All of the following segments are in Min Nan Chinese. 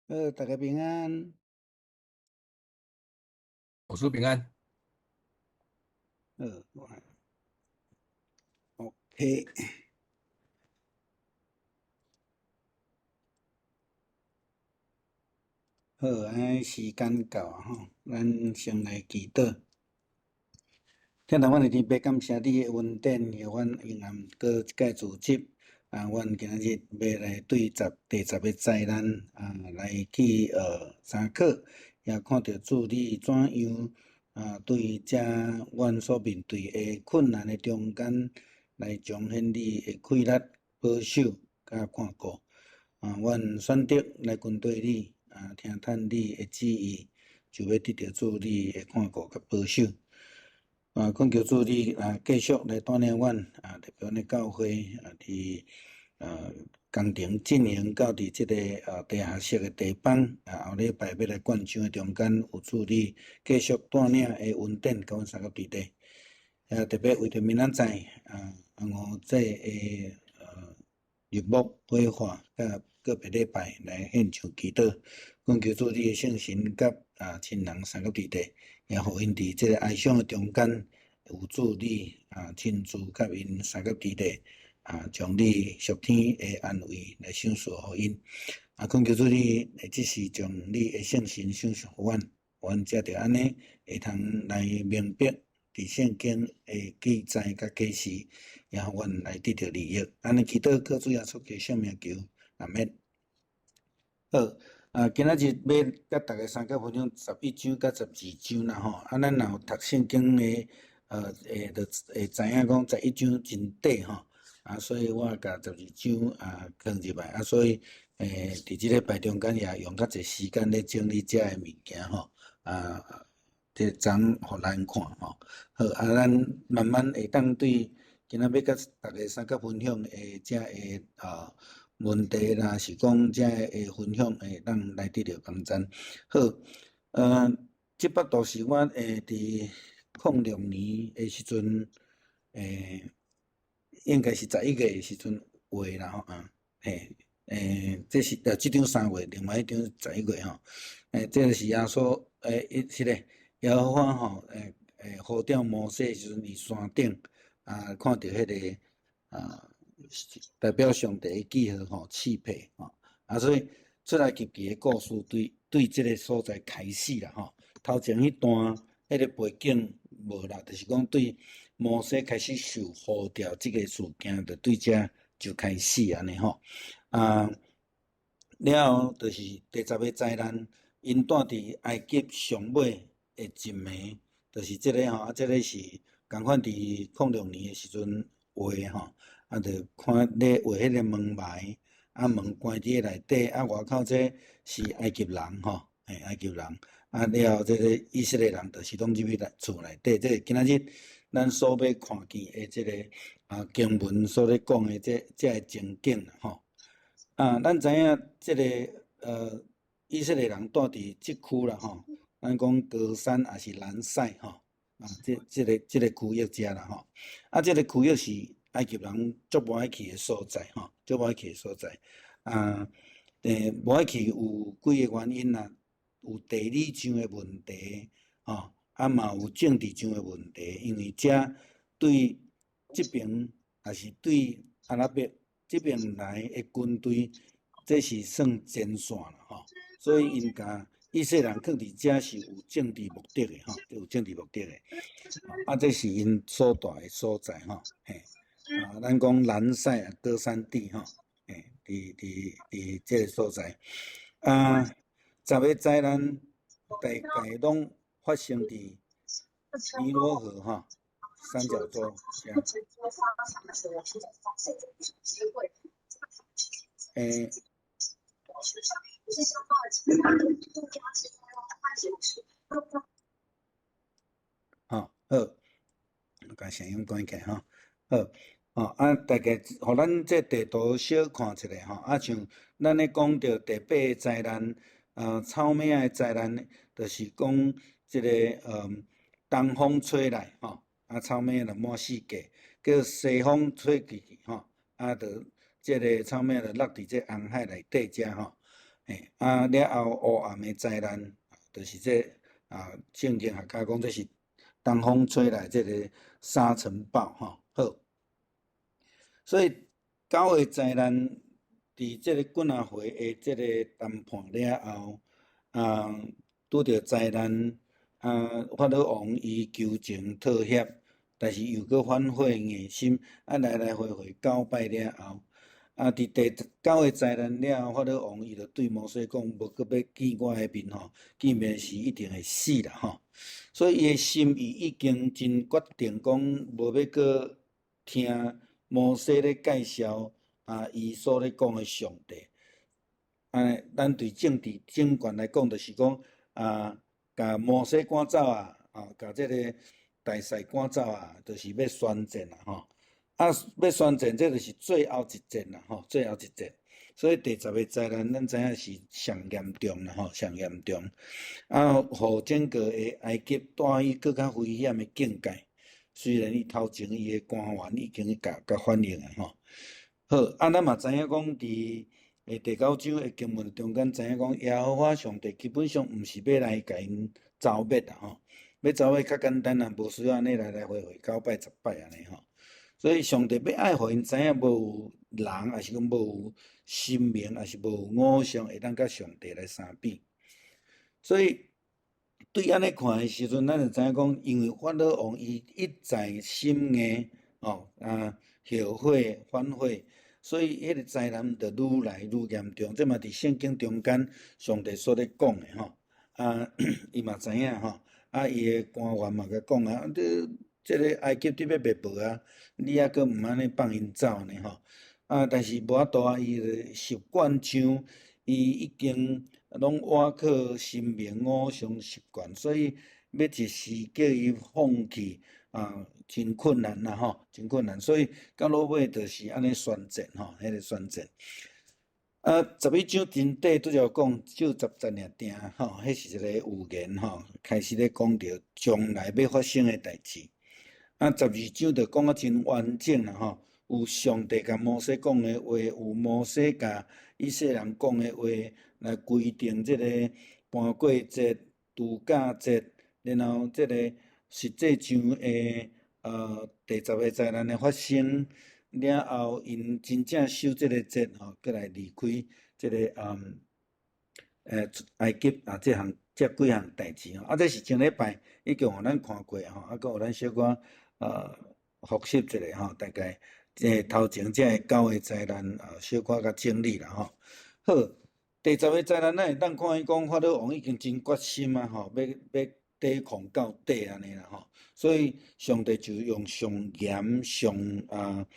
好，大家平安。牧師平安。好，OK。好，按呢時間到啊吼，咱先來祈禱。天父，阮的天父，感謝你的恩典，予阮永暗過一屆主日。啊，阮今仔日欲來對第十個災難啊來去學查考，也看著主你怎樣啊對遮阮所面對的困難的中間，來彰顯你的氣力、保守佮看顧。啊，阮選擇來跟隨你，啊，聽從你的旨意，就欲得著主你的看顧佮保守。啊，懇求主你啊，繼續來帶領阮啊，特別阮的教會啊，佇啊工程進行到佇這个啊地下室的地板啊，後禮拜欲來灌漿的中間，有主你繼續帶領的恩典，佮阮相佮佇咧。啊，特別為著明仔載啊，五節的入牧火化，佮個別禮拜來獻上祈禱，懇求主你的聖神佮啊親人相佮佇咧。也予𪜶佇這个哀傷的中間，有主你啊親自佮𪜶相佮佇咧，啊，將你屬天的安慰來賞賜予𪜶。啊，懇求主你，這時將你的聖神賞賜予阮，阮才著按呢會通來明白佇聖經的記載佮啟示，也予阮來得著利益。按呢祈禱，靠主耶穌基督聖名求，阿們。好。啊，今仔日欲佮大家相佮分享11章佮12章啦吼。啊，咱若有讀聖經的，會就會知影講十一章真短吼。啊，所以我共十二章啊放入來。啊，所以佇這禮拜中間也用較濟時間咧整理遮的物件吼。啊，這張予咱看吼。好，啊，咱慢慢會當對今仔欲佮大家相佮分享的遮的啊問題啦，是講遮的分享會當來得著幫贊。好，這幅圖是我佇06年的時陣，應該是11月的時陣畫啦吼啊，嘿，這是這張3月，另外一張11月吼，這個是耶穌是咧，耶和華吼，呼召摩西的時陣，佇山頂啊，看著彼个啊。代表上帝的記號吼，刺皮吼，啊，所以出埃及記的故事對這个所在開始啦吼。頭前彼段彼个背景無啦，就是講對摩西開始受呼召這个事件，就對遮就開始按呢吼。啊，了後就是第十个災難，𪜶住佇埃及上尾的一暝，就是這个吼，啊，這个是仝款佇06年的時陣畫的吼。啊，就看咧畫彼个門牌，啊門關佇內底，啊外口這是埃及人吼，嘿，埃及人，啊了後這个以色列人就是攏入去內厝內底，這個今仔日咱所欲看見的這个啊經文所咧講的這個情景啦吼。啊，咱知影這个以色列人住佇這區啦吼，咱講歌珊抑是蘭塞吼，啊這個區域遮啦吼，啊這个區域是埃及人足無愛去的所在吼，足無愛去的所在。啊，無愛去有幾个原因啦，有地理上的問題，吼，啊嘛有政治上的問題，因為遮對這邊抑是對阿拉伯這邊來的軍隊，這是算前線啦吼，所以𪜶共以色列人囥佇遮是有政治目的的吼，有政治目的的。啊，這是𪜶所住的所在吼，嘿。啊，咱講蘭塞啊，歌珊地吼，嘿，佇這个所在。啊，十个災難大概攏發生佇尼羅河吼，三角洲。欸。好，好，我共聲音關起來吼，好。吼，啊，大概予咱這地圖小看一下吼，啊，像咱咧講著第八个災難，草莓仔的災難，就是講這个東風吹來吼，啊，草莓仔就滿四界，叫西風吹去吼，啊，就這个草莓仔就落佇這紅海內底遮吼，嘿，啊了後烏暗的災難，就是這啊聖經學家講這是東風吹來這个沙塵暴吼，好。所以九个災難佇這个幾若回的這个談判了後，啊拄著災難，啊法老王伊求情妥協，但是又閣反悔硬心，啊來來回回九擺了後，啊佇第九个災難了後，法老王伊就對摩西講，無閣欲見我的面吼，見面時一定會死啦吼。所以伊的心意已經真決定講，無欲閣聽摩西咧介紹啊，伊所咧講的上帝。啊，咱對政治政權來講，就是講啊，共摩西趕走啊，啊，共這个大使趕走啊，就是欲宣戰啦，吼。啊，欲宣戰，這就是最後一戰啦，吼，最後一戰。所以第十个災難，咱知影是上嚴重啦，吼，上嚴重。啊，予整個的埃及帶去閣較危險的境界。雖然伊頭前伊的官員已經去共共反應啊，吼。好，啊，咱嘛知影講，佇第九章的經文中間，知影講耶和華上帝基本上毋是欲來共𪜶剿滅啦，吼。欲剿滅較簡單啦，無需要按呢來來回回九擺十擺按呢吼。所以上帝欲愛予𪜶知影，無有人，抑是講無有神明，抑是無有偶像會當佮上帝來相比。所以對按呢看的時陣，咱就知影講，因為法老王伊一再心硬，哦啊後悔反悔，所以彼个災難就愈來愈嚴重。這嘛佇聖經中間上帝所咧講的吼，啊，伊嘛知影吼，啊，伊的官員嘛共講啊，這這个埃及佇欲滅無啊，你猶閣毋按呢放𪜶走呢吼，啊，但是無法度啊，伊的習慣上，伊已經攏倚靠神明偶像習慣，所以欲一時叫伊放棄啊，真困難啦吼，真困難。所以到落尾就是按呢宣戰吼，彼个宣戰。啊，11章真短，拄才講只有10節爾定吼，彼是一个預言吼，開始咧講著將來欲發生的代誌。啊，12章就講啊真完整啦吼，有上帝共摩西講的話，有摩西共以色列人講的話，來規定這个盤過節、度假節，然後這个實際上的第十个災難的發生了後，𪜶真正守這个節吼，閣來離開這个埃及啊，這項這幾項代誌吼，啊，這是前禮拜已經予咱看過吼，啊，閣予咱小可複習一下吼，大概這頭前這个九個災難啊，小可共整理啦吼。好，第十个災難，咱會當看伊講法老王已經真決心啊吼，欲欲抵抗到底按呢啦吼，所以上帝就用上嚴上啊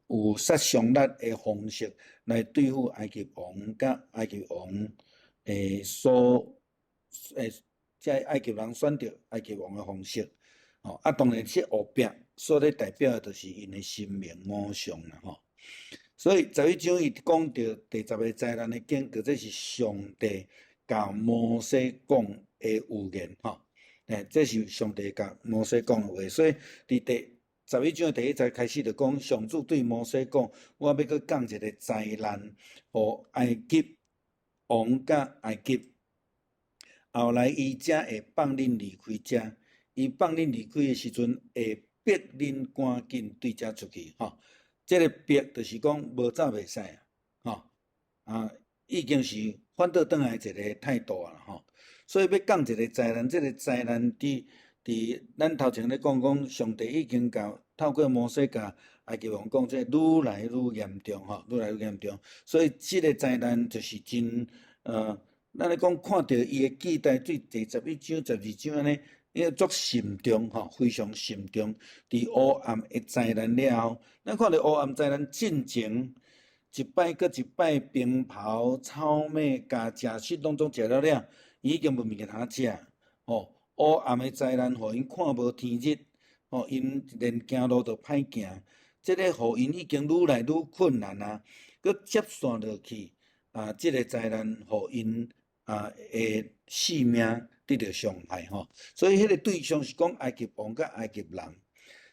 有殺傷力的方式來對付埃及王佮埃及王所這埃及人選擇埃及王的方式，吼啊，當然這後壁所咧代表的就是𪜶的神明偶像啦吼。所以十一章伊講著第十个災難的警告，這是上帝共摩西講的預言吼，這是上帝共摩西講的話，所以佇第十一章第一節開始就講，上主對摩西講：我欲閣降一个災難，予埃及王佮埃及，後來伊才會放恁離開遮。伊放恁離開的時陣，會逼恁趕緊對遮出去吼。這个逼就是講無走袂使啊，吼啊，已經是反倒轉來一个態度啊，吼。所以欲降一个災難，這个災難佇佇咱頭前咧講講，上帝已經共透過摩西共埃及王講，這愈來愈嚴重吼，愈來愈嚴重。所以這个災難就是真咱咧講看著伊的記載，對第十一章、十二章按呢，伊個足沉重吼，非常沉重。佇烏暗的災難了後，咱看著烏暗災難進前，一擺閣一擺冰雹、草蜢共食食攏總食了了，伊已經無物件通食吼。烏暗的災難，予𪜶看無天日，吼，𪜶連行路都歹行，這个予𪜶已經愈來愈困難啊！閣接續落去，啊，這个災難予𪜶啊的性命得著傷害吼。所以，彼个對象是講埃及王佮埃及人，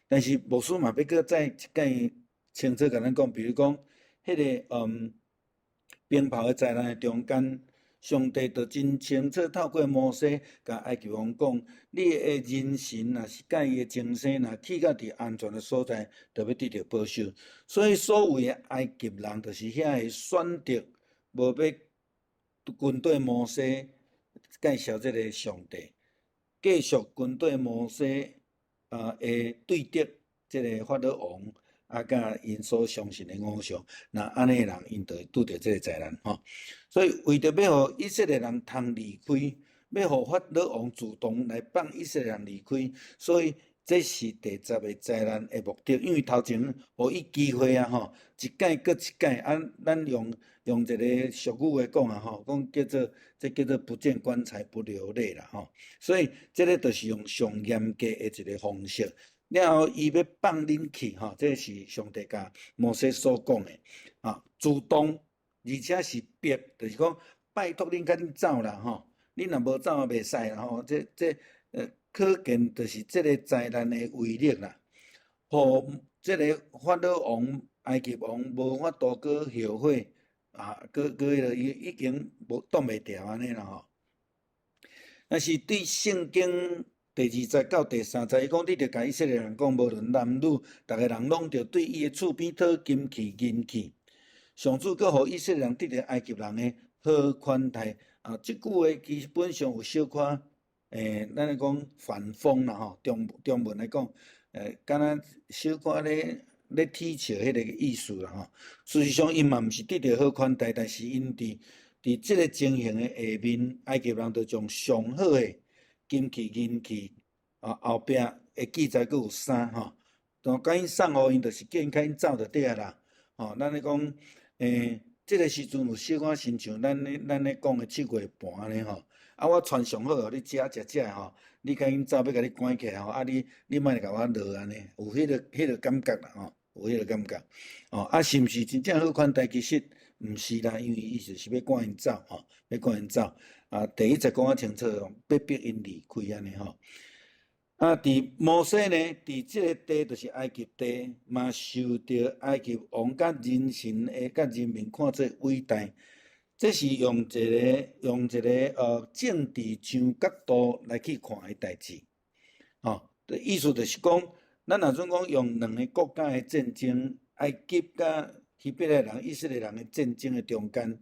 但是牧師嘛欲閣再一擺清楚共咱講，比如講，彼个冰雹的災難的中間，上帝就真清楚透過摩西，共埃及王講：你的人神若是佮伊的終生，若去到佇安全的所在，就欲得著保守。所以所謂的埃及人，就是遐个選擇無欲跟綴摩西介紹這个上帝，繼續跟綴摩西的對敵，這个法老王。啊，佮𪜶所相信的偶像，若按呢的人，𪜶就會拄著這个災難吼。所以為著欲予以色列人通離開，欲予法老王主動來放以色列人離開，所以這是第十个災難的目的。因為頭前予伊機會啊吼，一擺閣一擺啊，咱用一个俗語話講啊吼，講叫做這叫做不見棺材不流淚啦吼。所以這个就是用上嚴格的一个方式。了後，伊欲放恁去，吼，這是上帝共摩西所講的，啊，主動，而且是逼，就是講拜託恁趕緊走啦，吼，恁若無走也袂使啦，吼，這可見就是這个災難的威力啦，予這个法老王、埃及王無法度閣後悔，啊，閣閣彼个伊已經無擋袂牢按呢啦，吼。但是對聖經第二節到第三節，伊講你著共以色列人講，無論男女，逐个人攏著對伊的厝邊討金器、銀器。上主閣予以色列人得著埃及人的好款待。啊，這句話基本上有小可，咱咧講反諷啦吼，中文來講，敢若小可咧取笑彼个意思啦吼。事實上，𪜶嘛毋是得著好款待，但是𪜶佇這个情形的下面，埃及人就將上好的金器、銀器，啊，後壁的記載閣有衫吼，就共𪜶送予𪜶，就是叫𪜶趕緊走就對啊啦。吼，咱咧講，這个時陣有小可親像咱咧講的七月半按呢吼。啊，我傳上好予你食食食吼，你趕緊走，欲共你關起來吼，啊你你莫來共我落按呢，有彼个感覺啦吼，有彼个感覺。哦，啊，是毋是真正好款待？其實毋是啦，因為伊就是欲趕𪜶走吼，欲趕𪜶走。啊，第一節講較清楚，欲逼𪜶離開按呢吼。啊，佇摩西呢，佇這个地就是埃及地，嘛受著埃及王佮人神的佮人民看做偉大。這是用一个政治上角度來去看的代誌。吼，意思就是講，咱若準講用兩个國家的戰爭，埃及佮希伯來人、以色列人的戰爭的中間，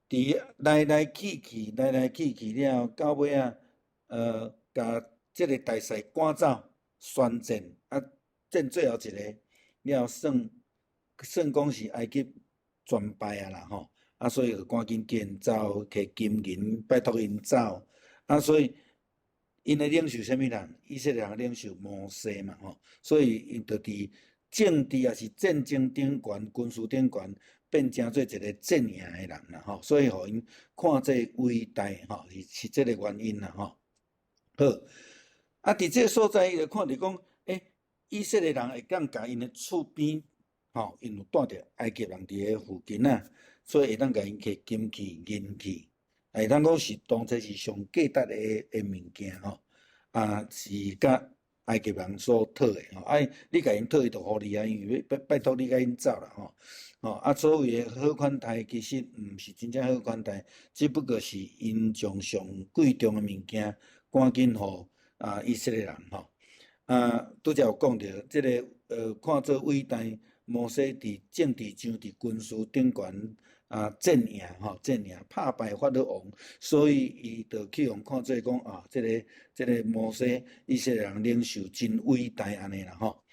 佇來來去去、來來去去了，到尾仔，共這个大師趕走，宣戰，啊，戰最後一个了，算講是埃及全敗啊啦吼，啊，所以就趕緊叫𪜶走，摕金銀拜託𪜶走，啊，所以𪜶的領袖啥物人？以色列人領袖摩西嘛吼，所以𪜶就佇政治抑是戰爭頂懸、軍事頂懸，變成做一个戰贏的人啦吼，所以予𪜶看做偉大吼，是這个原因啦吼。好，啊，佇這个所在，伊就看著講，以色列人會當共𪜶的厝邊，吼，𪜶有蹛著埃及人佇咧附近啊，所以會當共𪜶摕金器、銀器，會當講是當作是上價值的物件吼，啊，是佮埃及人所討的吼，啊，你共𪜶討伊就予你啊，因為拜託你共𪜶走啦吼，吼，啊，所謂的好款待，其實毋是真正好款待，只不過是𪜶將上貴重的物件趕緊予以色列人吼，啊，拄才有講著，這个看做偉大，摩西佇政治上、佇軍事頂懸啊戰贏吼，戰贏拍敗法老王，所以伊就去予看做講啊，這个摩西以色列人領袖真偉大按呢啦吼。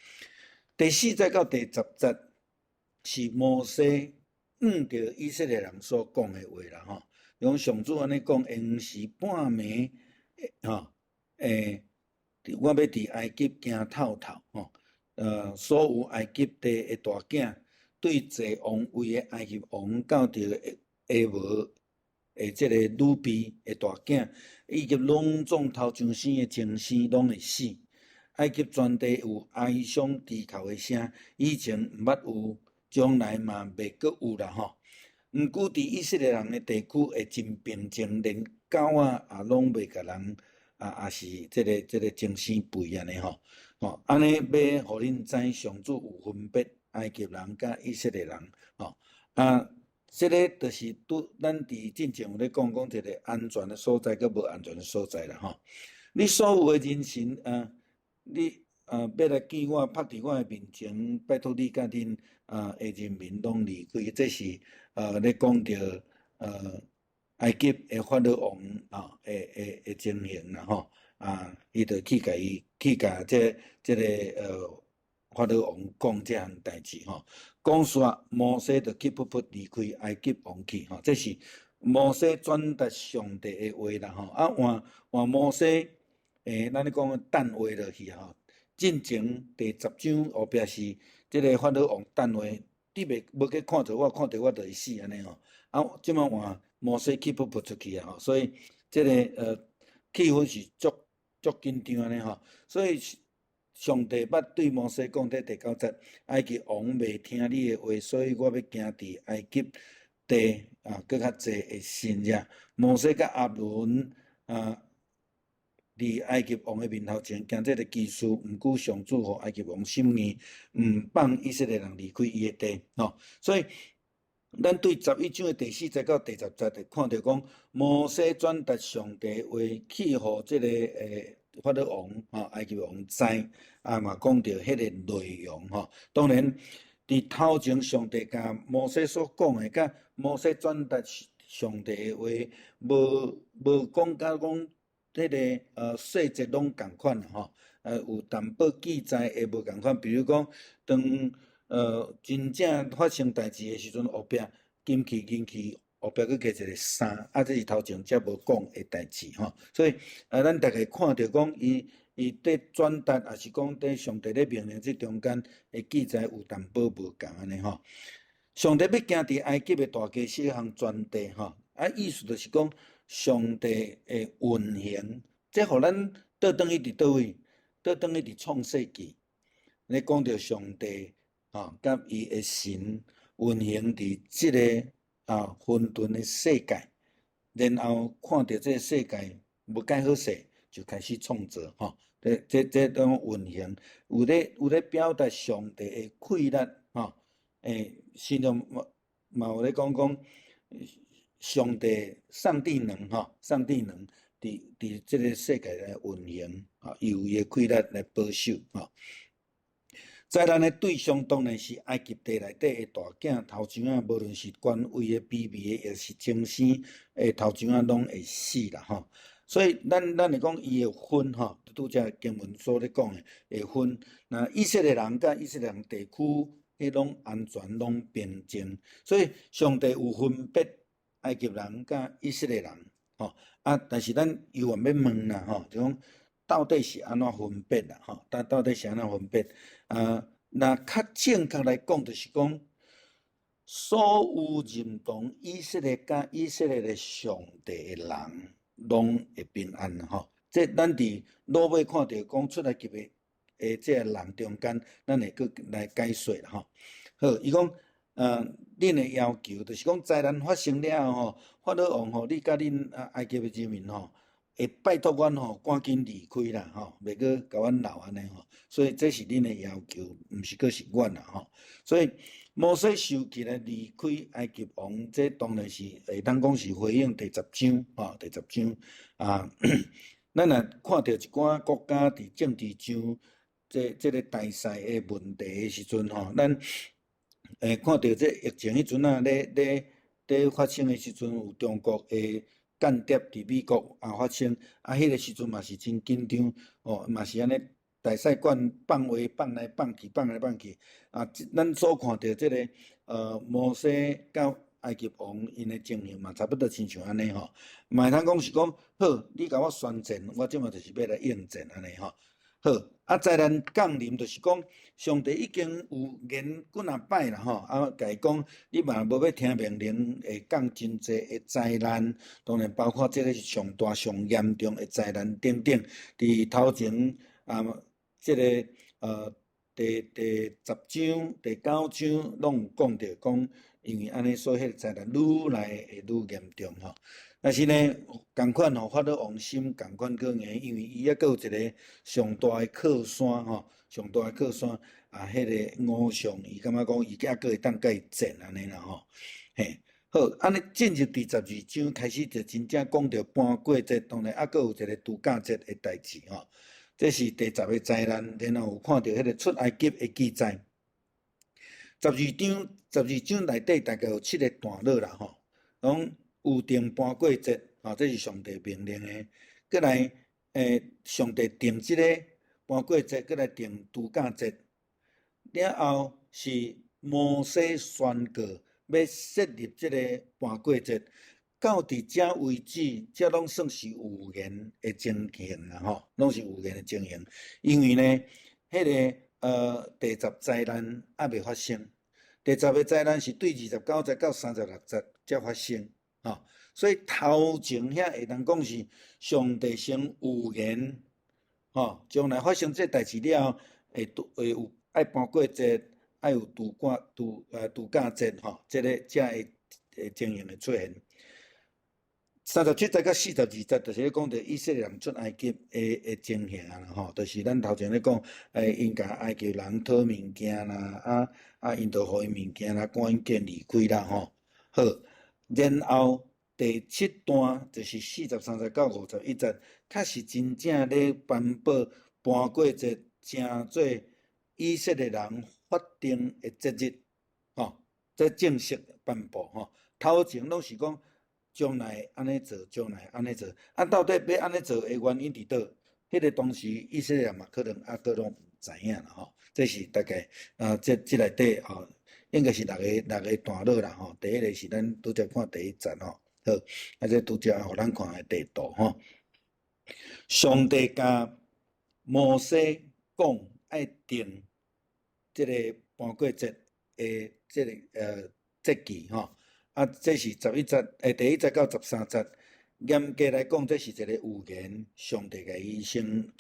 第四節到第十節是摩西向著以色列人所講的話啦吼，用上主按呢講，閒時半暝吼，我欲佇埃及行透透吼，所有埃及地的大囝，對坐王位的埃及王到著下無的這个女婢的大囝，以及攏總頭上生的終生攏會死。埃及全地有哀傷啼哭的聲，以前毋捌有，將來嘛袂閣有啦吼。毋過佇以色列人的地區會真平靜，連狗仔也攏袂共人啊，也是這个終生吠按呢吼。吼，按呢欲予恁知上主有分別埃及人佮以色列人吼。啊，這个就是拄咱佇進前有咧講講一个安全的所在，佮無安全的所在啦吼。你所有的人神啊，你啊欲來見我，曝佇我的面前，拜託你佮恁啊的人民攏離開。這是咧講著埃及的法老王啊的情形啦吼。啊，伊就去共伊去共這個法老王講這項代誌吼。講煞摩西就氣噗噗離開埃及王去吼。這是摩西轉達上帝的話啦吼。啊，換換摩西，咱咧講等話落去吼。進前第十章後壁是這个法老王等話，你袂無去看著我，看著我就會死按呢吼。啊，這擺換摩西氣噗噗出去啊吼，所以這个氣氛是足足緊張按呢吼。所以上帝捌對摩西講，佇第九節，埃及王袂聽你的話，所以我欲行佇埃及地啊，閣較濟的神跡。摩西佮亞倫啊，佇埃及王的面頭前行這个奇事，毋過上主予埃及王心硬，毋放以色列人離開伊的地吼。所以，咱對11章的第四節到第十節，就看著講摩西轉達上帝話，去予這个法老王吼，埃及王知，啊嘛講著彼个內容吼。當然，佇頭前上帝共摩西所講的，佮摩西轉達上帝的話，無無講甲講彼个細節攏仝款吼。有淡薄記載會無仝款，比如講，當真正發生代誌的時陣，後壁金器銀器後壁閣加一个三，啊，這是頭前才無講的代誌吼。所以，咱大概看著講，伊伊佇轉達，抑是講佇上帝咧命令這中間的記載有淡薄無仝按呢吼。上帝欲行佇埃及的大家小巷全地吼，啊，意思就是講上帝的運行，這予咱倒轉去佇佗位？倒轉去佇創世記，咧講著上帝吼，佮伊的神運行佇這个啊混沌的世界，然後看著這个世界無蓋好勢，就開始創造吼。這這這種運行，有咧表達上帝的氣力吼。聖經嘛嘛有咧講講上帝上帝能吼，上帝能佇佇這个世界來運行，啊，伊有伊的氣力來保守吼。災難的對象當然是埃及地內底的大囝頭生仔，無論是權位的、卑微的，抑是親生的頭生仔，攏會死啦吼。所以咱咱會講伊會分吼，拄才經文所咧講的會分。那以色列人佮以色列人地區，彼攏安全，攏平靜。所以上帝有分別埃及人佮以色列人吼。啊，但是咱猶原欲問啦吼，就講到底是按怎分別啦吼？但到底是按怎分別？啊，若較正確來講，就是講所有認同以色列佮以色列的上帝的人，攏會平安吼。這咱佇落尾看著講出埃及的的這个人中間，咱會閣來解說啦吼。好，伊講，恁的要求就是講災難發生了後吼，法老王吼，你佮恁啊埃及的人民吼，會拜託阮吼，趕緊離開啦吼，袂閣共阮留按呢吼。所以這是恁的要求，毋是閣是阮啦吼。所以摩西受氣來離開埃及王，這當然是會當講是回應第十章吼，第十章啊。咱若看著一寡國家佇政治上這這个大勢的問題的時陣吼，咱會看著這疫情彼陣啊，咧咧咧發生的時陣，有中國的間諜佇美國啊發生，啊，彼个時陣嘛是真緊張，哦，嘛是按呢大使館放話放來放去，放來放去，啊，咱所看著這个摩西佮埃及王𪜶的情形嘛，差不多親像按呢吼，嘛會通講是講好，你共我宣戰，我這馬就是欲來應戰按呢吼。好，啊，災難降臨就是講，上帝已經有言幾若擺啦吼，啊，共伊講，你若無欲聽命令，會降真濟的災難，當然包括這个是上大上嚴重的災難等等。佇頭前啊，這个第第十章、第九章攏有講著講，因為按呢，所以彼个災難愈來會愈嚴重吼。但是呢，仝款吼，法老王心仝款閣硬，因為伊猶閣有一个上大的靠山吼，上大的靠山啊，彼个偶像，伊感覺講伊猶閣會當佮伊戰按呢啦吼，嘿，好，按呢進入第十二章開始就真正講著盤過節，當然猶閣有一个度假節的代誌吼。這是第十个災難，然後有看著彼个出埃及的記載。十二章，十二章內底大概有七个段落啦吼。講預定盤過節，吼，這是上帝命令的。閣來，上帝定這个盤過節，閣來定度假節。了後是摩西宣告欲設立這个盤過節，到佇遮為止，這攏算是預言的情形啦吼，攏是預言的情形。因為呢，彼个第十災難猶未發生，第十个災難是對29節到36節才發生，吼。所以頭前遐會當講是上帝先預言，吼，將來發生這代誌了後，會有愛盤過節，愛有度假節，吼，這个才會情形會出現。37節佮42節，就是咧講著以色列人出埃及的情形啊，吼，就是咱頭前咧講，𪜶共埃及人討物件啦，啊，𪜶就予𪜶物件啦，趕𪜶囝離開啦，吼。好，然後第七段就是43節到51節，確實真正咧頒布盤過節，成做以色列人法定的節日，吼，這正式頒布吼。頭前攏是講將來按呢做，將來按呢做，啊，到底欲按呢做的原因佇佗？彼个當時以色列人嘛可能猶閣攏毋知影啦吼。這是大概啊，這內底吼，應該是六个段落啦吼。第一个是咱拄才看第一節吼，好，啊，這拄才予咱看的地圖吼。上帝共摩西講愛定這个盤過節的這个節期吼。啊，這是11節，第一節到13節。嚴格來講，這是一个預言，上帝共伊先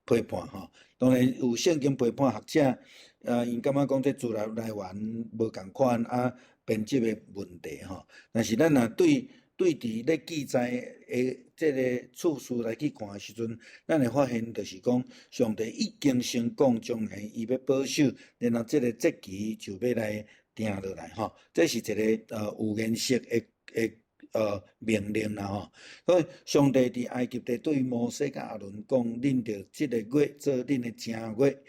批判吼。當然有聖經批判學者，𪜶感覺講這資料來源無仝款，啊，編輯的問題吼。但是咱若對佇咧記載的這个次序來去看的時陣，咱會發現就是講，上帝已經先講將來伊欲保守，然後這个節期就欲來定落來吼。這是一个預言式的命令啦吼。所以上帝佇埃及地對摩西佮亞倫講：恁著這个月做恁的正月，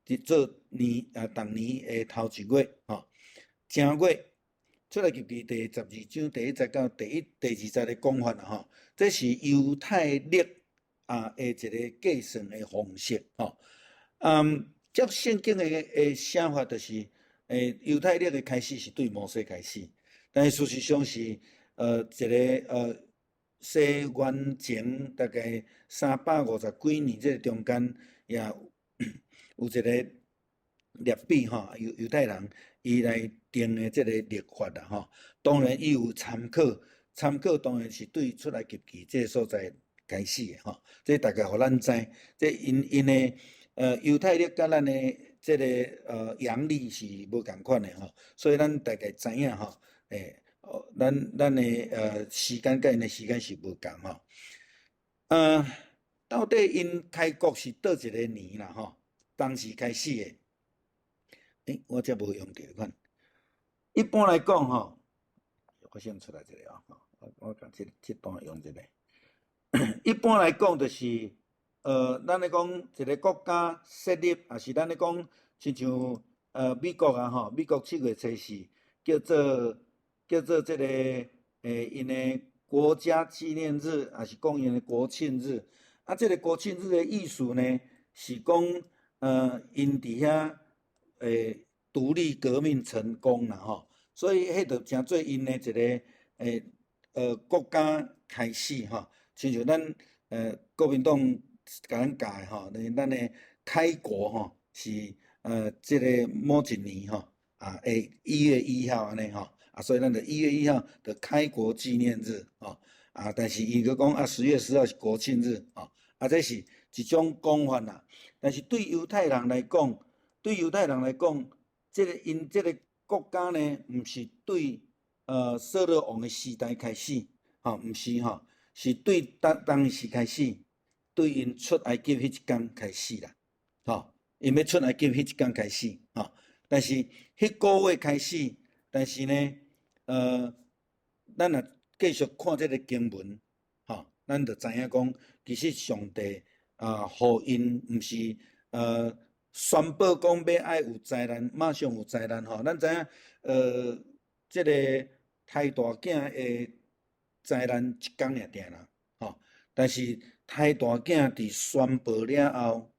佇做年啊，逐年的頭一月吼。正月出埃及記第十二章第一節到第二節的講法啦吼。這是猶太曆啊的一个計算的方式吼。照聖經的寫法就是，猶太曆的開始是對摩西開始，但是事實上是一个西元前大概350幾年這个中間，也有一个列比吼，猶太人伊來定的這个曆法啦吼。當然伊有參考，參考當然是對出埃及記這个所在開始的吼。這大概予咱知，這𪜶的猶太曆佮咱的這个陽曆是無仝款的吼，所以咱大概知影吼，咱的時間佮𪜶的時間是無仝吼。到底𪜶開國是佗一个年啦吼？當時開始的，我這無用著款。一般來講吼，我先出來一个啊，我共這段用一个。一般來講就是，咱咧講一个國家設立，抑是咱咧講，親像美國啊吼，美國7月初四叫做這个𪜶的國家紀念日，抑是講𪜶的國慶日。啊，這个國慶日的意思呢，是講𪜶佇遐獨立革命成功啦吼，所以彼就成做𪜶的一个國家開始吼，親像咱國民黨共咱教的吼，咱的開國吼是這个某一年吼啊，1月1號按呢吼，啊，所以咱就一月一號的開國紀念日吼，啊，但是伊閣講啊，10月10號是國慶日吼，啊，這是一種講法啦。但是對猶太人來講，對猶太人來講，這个𪜶這个國家呢，毋是對掃羅王的時代開始，吼，毋是吼，是對當時開始，對𪜶出埃及彼一工開始啦，吼，𪜶欲出埃及彼一工開始，吼，但是彼個月開始，但是呢，咱若繼續看這个經文，吼，咱就知影講，其實上帝啊，予𪜶毋是宣布講欲愛有災難，馬上有災難吼。咱知影，這个刣大囝的災難一工爾爾啦，吼。但是刣大囝佇宣布了後，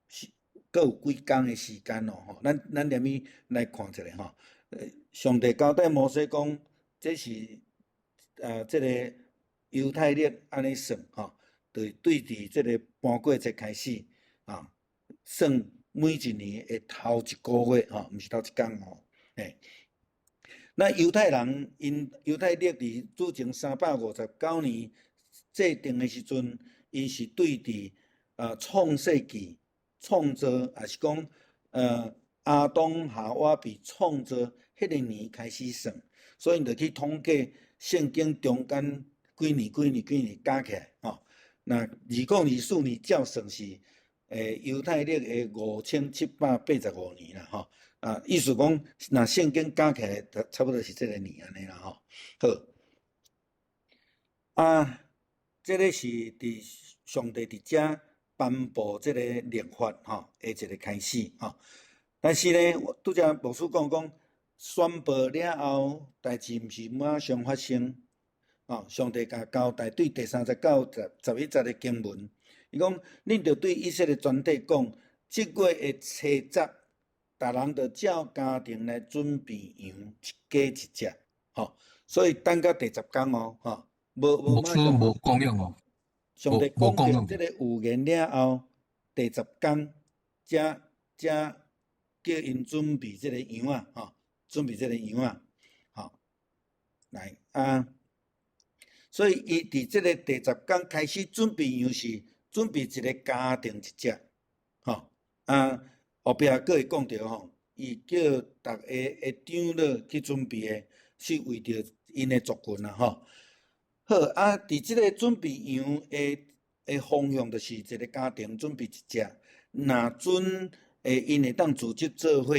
是閣有幾工的時間咯，吼。咱連去來看一下吼。上帝交代摩西講，這是這个猶太曆按呢算吼，就對佇這个盤過節開始啊，算每一年的頭一個月吼，毋是頭一工吼，嘿。那猶太人𪜶猶太曆佇主前359年制定的時陣，𪜶是對佇創世紀創造，抑是講亞當夏娃被創造彼个年開始算，所以𪜶就去統計聖經中間幾年幾年幾年加起來吼。那2024年照算是猶太曆的5785年啦吼。啊，意思講，若聖經加起來，差不多是這个年按呢啦吼。好，啊，這个是佇上帝佇遮頒布這个律法吼的一个開始吼。但是呢，拄才牧師講講，宣布了後，代誌毋是馬上發生。哦，上帝共交代對第三節到十一節的經文，伊講，恁著對以色列全體講，這月的初十，逐人著照家庭來準備羊一家一隻，吼。所以等到第十工哦，吼，無無牧師無講樣哦。上帝講著這个預言了後，第十工才才叫𪜶準備這个羊仔，吼，準備這个羊仔，吼，來啊。所以伊佇這个第十工開始準備羊是準備一個家庭一隻，吼啊，後壁閣會講著吼，伊叫逐个的長老去準備的，是為著𪜶的族群啊，吼。好啊，佇這個準備羊的方向，就是一個家庭準備一隻，若準會𪜶會當組織做伙，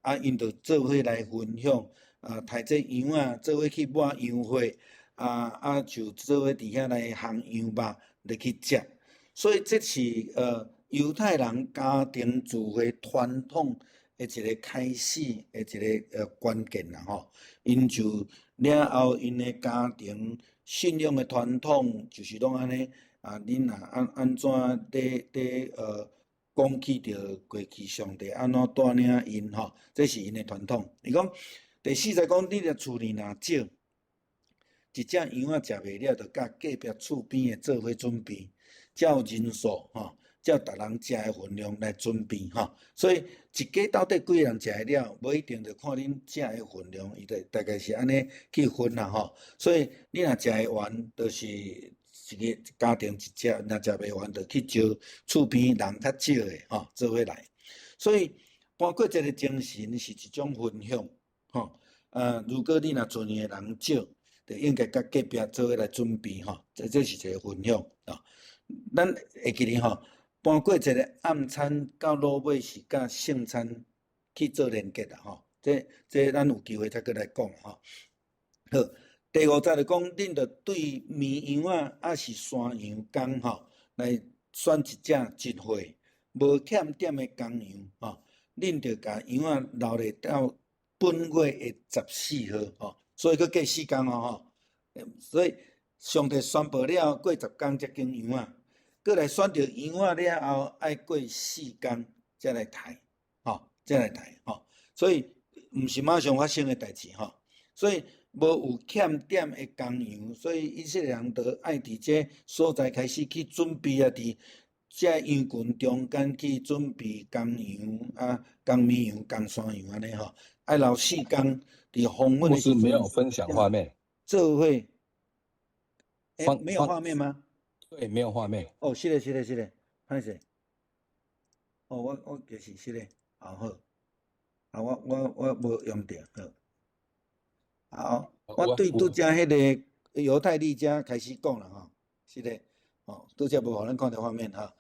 啊，𪜶就做伙來分享，啊，刣這羊仔，做伙去抹羊血。啊啊，就做伙佇遐來烘羊肉來去食，所以這是猶太人家庭聚會傳統的一个開始的一个關鍵啦吼。𪜶就了後，𪜶的家庭信仰的傳統就是攏按呢啊，恁若按怎咧咧講起著過去上帝按怎帶領𪜶吼，這是𪜶的傳統。伊講第四節講，你若厝裡若少，一隻羊仔食袂了，就佮隔壁厝邊的做伙準備，照人數吼，照逐人食的份量來準備吼。所以一家到底幾个人食會了，無一定就看恁食的份量，伊就大概是按呢去分啦吼。所以你若食會完，就是一個家庭一隻；若食袂完，就去招厝邊人較少的吼，做伙來。所以盤過節的精神是一種分享吼。如果你若厝裡的人少，就應該佮隔壁做伙來準備吼，這是一個分享吼。咱會記得吼，盤過節的暗餐到落尾是佮聖餐去做連結啦吼。這咱有機會再閣來講吼。好，第五節就講，恁著對綿羊仔抑是山羊公吼，來選一隻一歲無欠點的公羊吼，恁著共羊仔留咧到本月的14號吼。所以閣過四工哦吼，所以上帝宣布了後，過十工才揀羊仔，閣來選著羊仔了後，愛過四工才來刣，吼，才來刣吼。所以毋是馬上發生的代誌吼。所以無有欠點的公羊，所以以色列人就愛佇這所在開始去準備啊，佇這羊群中間去準備公羊啊、公綿羊、公山羊按呢吼，愛留四工。佇黃昏的時陣，沒有分享畫面，做伙，欸，沒有畫面嗎？對，沒有畫面。哦，是的，是的，是的，歹勢。哦，我就是是的，好好。啊，我無用著，好。好，我對拄才彼个猶太曆遮開始講啦吼，是的，哦，拄才無予咱看著畫面哈。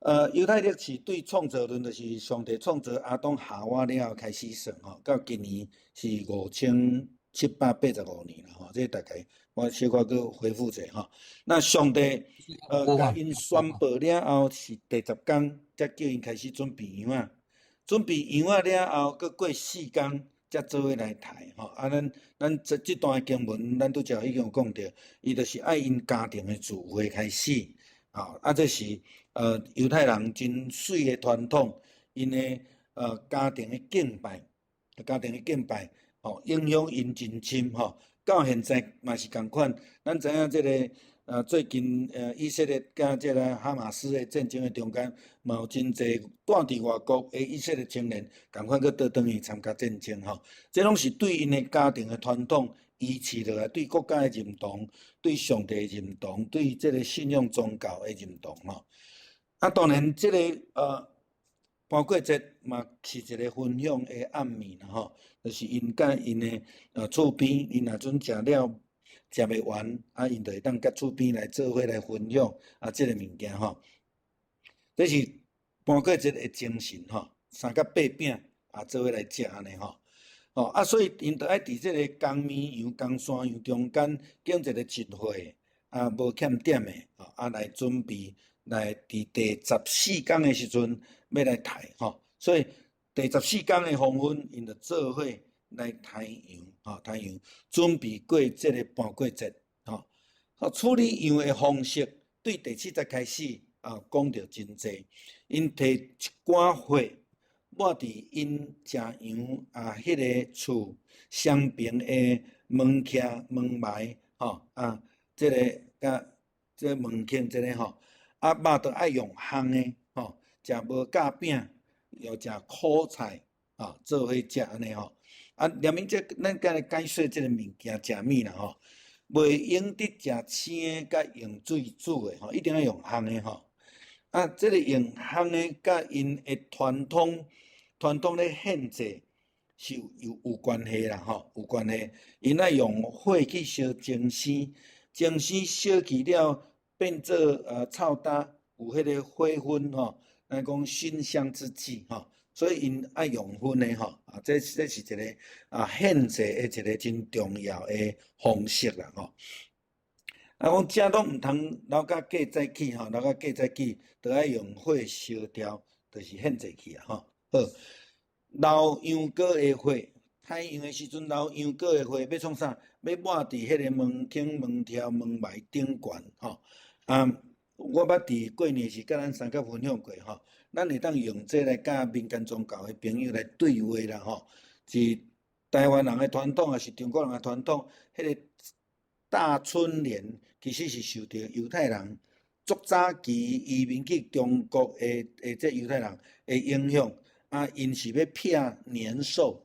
猶太曆是對創造論，就是上帝創造亞當夏娃了後開始算吼，到今年是五千785年啦吼，這大概我小可閣回復者吼。那上帝共𪜶宣布了後是第十工，才叫𪜶開始準備羊仔。準備羊仔了後，閣過四工，才做伙來刣吼。啊，咱這段經文，咱拄才已經有講著，伊就是愛𪜶家庭的聚會開始。吼，啊，這是猶太人真媠的傳統，𪜶的家庭的敬拜，家庭的敬拜，吼，影響𪜶真深吼。到現在嘛是仝款，咱知影這个最近以色列佮這个哈馬斯的戰爭的中間，嘛有真濟蹛佇外國的以色列青年，仝款閣倒轉去參加戰爭吼。這攏是對𪜶的家庭的傳統維持落來，對國家的認同，對上帝的認同，對這个信仰宗教的認同吼。啊，當然這个盤過節嘛是一个分享的暗暝啦吼，就是𪜶佮𪜶的厝邊，𪜶若陣食了食袂完，啊，𪜶就會當佮厝邊來做伙來分享啊，這个物件吼。這是盤過節的精神吼，三角八餅啊，做伙來食按呢吼。吼啊，所以𪜶就愛佇這个公綿羊、公山羊中間揀一個一歲啊無欠點的，啊來準備來佇第十四工的時陣欲來刣吼，所以第十四工的黃昏，𪜶就做伙來刣羊，吼刣羊，準備過這个盤過節，吼。好，處理羊的方式，對第七節開始啊，講著真濟。𪜶提一寡血，抹佇𪜶食羊啊，彼个厝雙爿的門徛門楣，吼啊，這个佮這个門框這个吼，啊肉著愛用烘的，吼，食無酵餅，又食苦菜，吼，做伙食按呢吼。啊，連明這咱今日解說這个物件食物啦吼，袂用得食生的佮用水煮的吼，一定愛用烘的吼。啊，這个用烘的佮𪜶的傳統傳統咧獻祭是有關係啦吼，有關係。𪜶愛用火去燒精牲，精牲燒去了變做臭焦，有彼个火薰吼，咱講熏香之氣吼，所以𪜶愛用薰的吼，啊，這是一个啊獻祭的一個真重要的方式啦吼。啊，講這攏毋通留甲過早起吼，留甲過早起，著愛用火燒掉，就是獻祭去啊吼。好，流羊羔的血，刣羊的時陣流羊羔的血，欲創啥？欲抹佇彼个門框、門柱、門楣頂懸吼。啊，我捌佇過年時佮咱三甲分享過吼，咱會當用這來佮民間宗教的朋友來對話啦吼。是台灣人的傳統，抑是中國人的傳統，彼个大春聯其實是受著猶太人足早期移民去中國的這猶太人的影響，啊，𪜶是欲避年獸，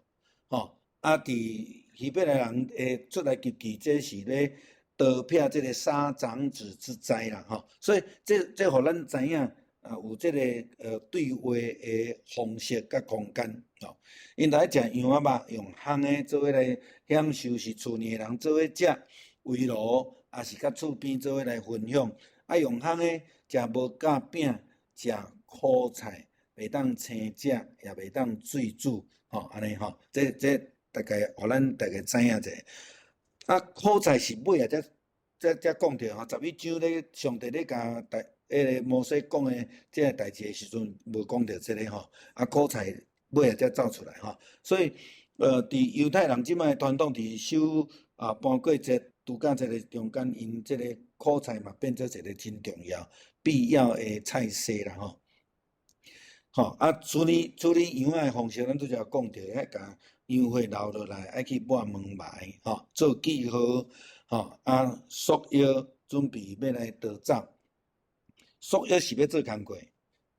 吼，啊，佇希伯來人的出埃及記，這是咧逃避這个殺長子之災啦，吼，所以這予咱知影啊，有這个對話的方式佮空間，吼。𪜶著愛食羊仔肉，用烘的做伙來享受，是厝內的人做伙食，圍爐，抑是佮厝邊做伙來分享。啊，用烘的食無酵餅，食苦菜，袂當生食，也袂當水煮，吼，按呢吼，這大概予咱大家知影者。啊，苦菜是尾仔才講著吼，11章咧，上帝咧共大彼个摩西講的這个代誌的時陣，無講著這个吼。啊，苦菜尾仔才走出來吼。所以，佇猶太人這擺傳統，佇守啊盤過節、度假節的中間，𪜶這个苦菜嘛變做一个真重要、必要的菜色啦吼。吼啊，處理羊仔的方式，咱拄才講著，愛共羊血流落來，愛去抹門楣，吼，做記號，吼啊，束腰準備欲來逃走。束腰是欲做工課，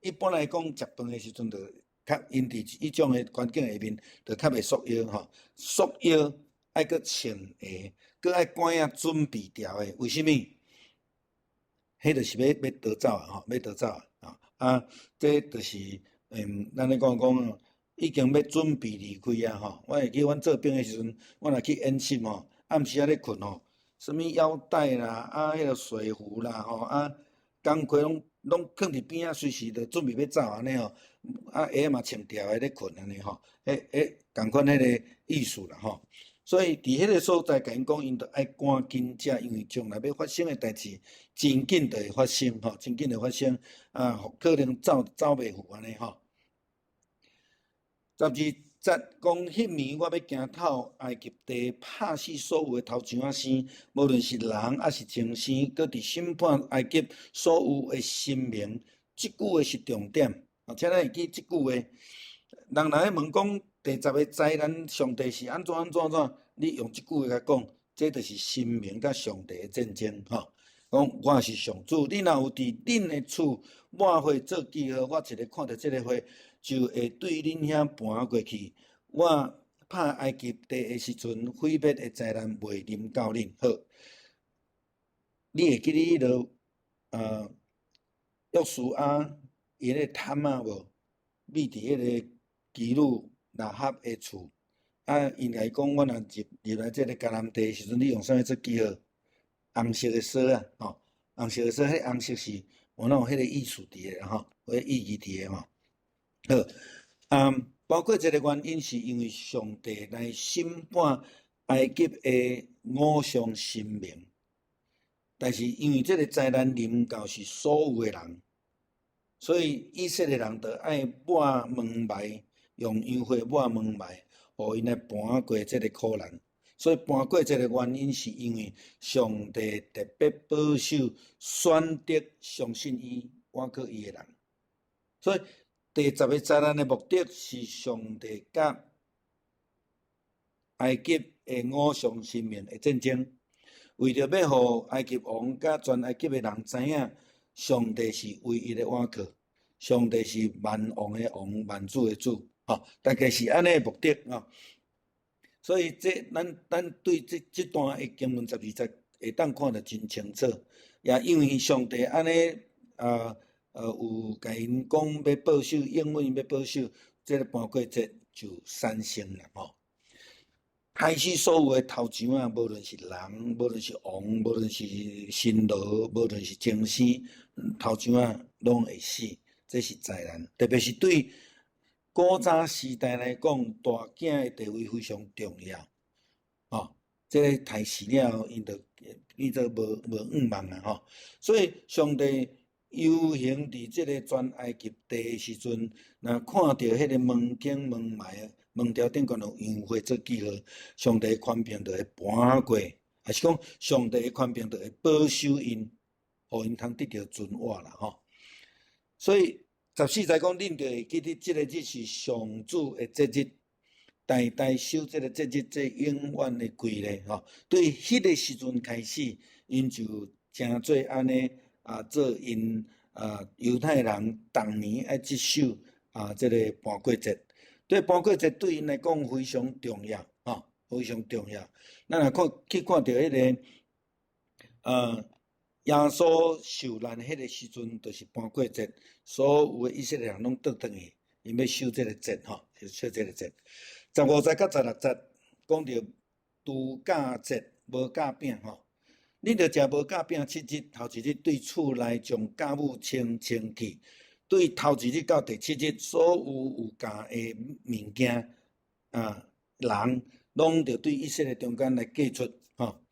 一般來講，食飯的時陣就較𪜶佇彼種的環境下面，就較袂束腰吼。束腰愛閣穿鞋，閣愛趕仔準備牢的，為啥物？彼就是欲逃走啊！吼，欲逃走啊！啊，這就是，咱咧講講，已經欲準備離開啊！吼，我會記阮做兵的時陣，我若去演習吼，暗時仔咧睏吼，啥物腰帶啦，啊，彼个水壺啦，吼，啊，工課攏囥佇邊仔，隨時就準備欲走按呢吼，啊，鞋嘛穿牢的咧睏按呢吼，彼仝款彼个意思啦吼。所以佇彼个所在，共𪜶講，𪜶著愛趕緊食，因為將來欲發生的代誌，真緊就會發生吼，真緊會發生啊，可能走走袂赴按呢吼。12節講，彼暝我欲行透埃及地，拍死所有的頭一仔生，無論是人抑是牲畜，閣佇審判埃及所有的神明。這句話是重點，啊，請咱會記這句話。人若咧問講第十个災難，上帝是按怎按怎按怎，你用這句話共講，這就是神明佮上帝的戰爭吼。講我是上主，恁若有佇恁的厝抹血做記號，我一个看著這个血，就會對恁遐盤過去。我拍埃及地的時陣，毀滅的災難袂臨到恁。好，你會記得彼个約書亞伊咧探仔無？覕佇彼个妓女喇合的厝，啊，𪜶共伊講，我若入入來這个迦南地的時陣，你用啥物做記號？紅色的索仔，吼，紅色的索，彼紅色是有哪有彼个意思佇个吼，彼個意義佇个吼。好，啊，包括這个原因是因為上帝來審判埃及的偶像神明，但是因為這个災難臨到是所有的人，所以以色列人就愛抹門楣，用羊血抹門楣，予𪜶來盤過這个苦難。所以盤過這个原因是因為上帝特別保守選擇相信伊、倚靠伊的人。所以第十个災難的目的是上帝佮埃及的偶像神明的戰爭，為著欲予埃及王佮全埃及的人知影，上帝是唯一的倚靠，上帝是萬王的王、萬主的主，吼，大概是按呢目的吼。所以這咱咱對這這段的經文12節會當看得真清楚，也因為上帝按呢啊有共𪜶講欲保守，應允欲保守，這个盤過節就產生了吼。開始所有的頭一仔，無論是人，無論是王，無論是新奴，無論是牲畜，頭一仔攏會死，這是災難。特別是對古早時代來講，大囝的地位非常重要。吼，這个刣死了後，𪜶就變做無無向望啊！吼，所以上帝遊行佇這个全埃及地的時陣，若看著彼个門間門楣、門條頂懸有羊血做記號，上帝的權柄就會盤過，抑是講上帝的權柄就會保守𪜶，予𪜶通得著存活啦！吼，所以14節講，恁就會記得這個日是上主的節日，代代守這个節日，這永遠的規例吼。對彼个時陣開始，𪜶就成做按呢啊，做𪜶啊猶太人逐年愛執守啊這个盤過節。對盤過節對𪜶來講非常重要，吼，非常重要。咱若看去看著彼个耶穌受難彼个時陣，就是盤過節，所有的以色列人攏倒轉去，𪜶欲守這个節吼，守這个節。15節佮16節講著度假節無酵餅吼，恁著食無酵餅七日，頭一日對厝內將酵母清清去，對頭一日到第七日，所有有酵的物件啊，人攏著對以色列中間來隔出吼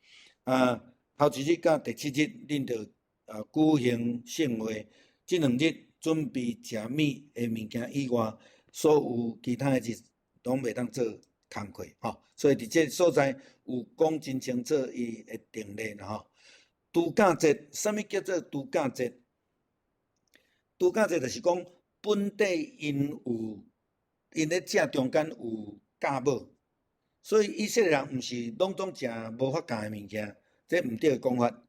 啊。頭一日到第七日，恁著啊舉行聖會。這兩日準備食物的物件以外，所有其他的日攏袂當做工課吼。所以佇這所在有講真清楚伊的定例啦吼。度假節，啥物叫做度假節？度假節就是講本地𪜶有𪜶咧食中間有酵母，所以以色列人毋是攏總食無發酵的物件。這毋對的講法。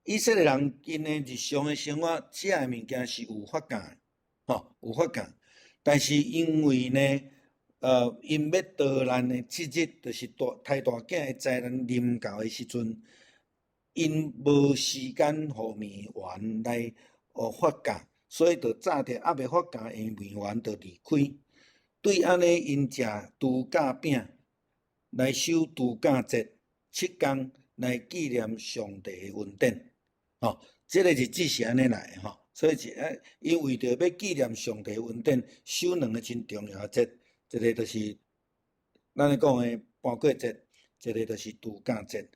以色列人𪜶的日常的生活食的物件是有發酵的，吼，有發酵。但是因為呢，𪜶欲逃難的七日，就是大刣大囝的災難臨到的時陣，𪜶無時間予麵團來發酵，所以就早著猶未發酵的麵團就離開。對按呢，𪜶食除酵餅來守度假節七工。來紀念上帝的恩典，吼，這个日子是按呢來的吼，所以是啊，𪜶為著欲紀念上帝的恩典，守兩个真重要的節，一个就是咱咧講的盤過節，一个就是度假節，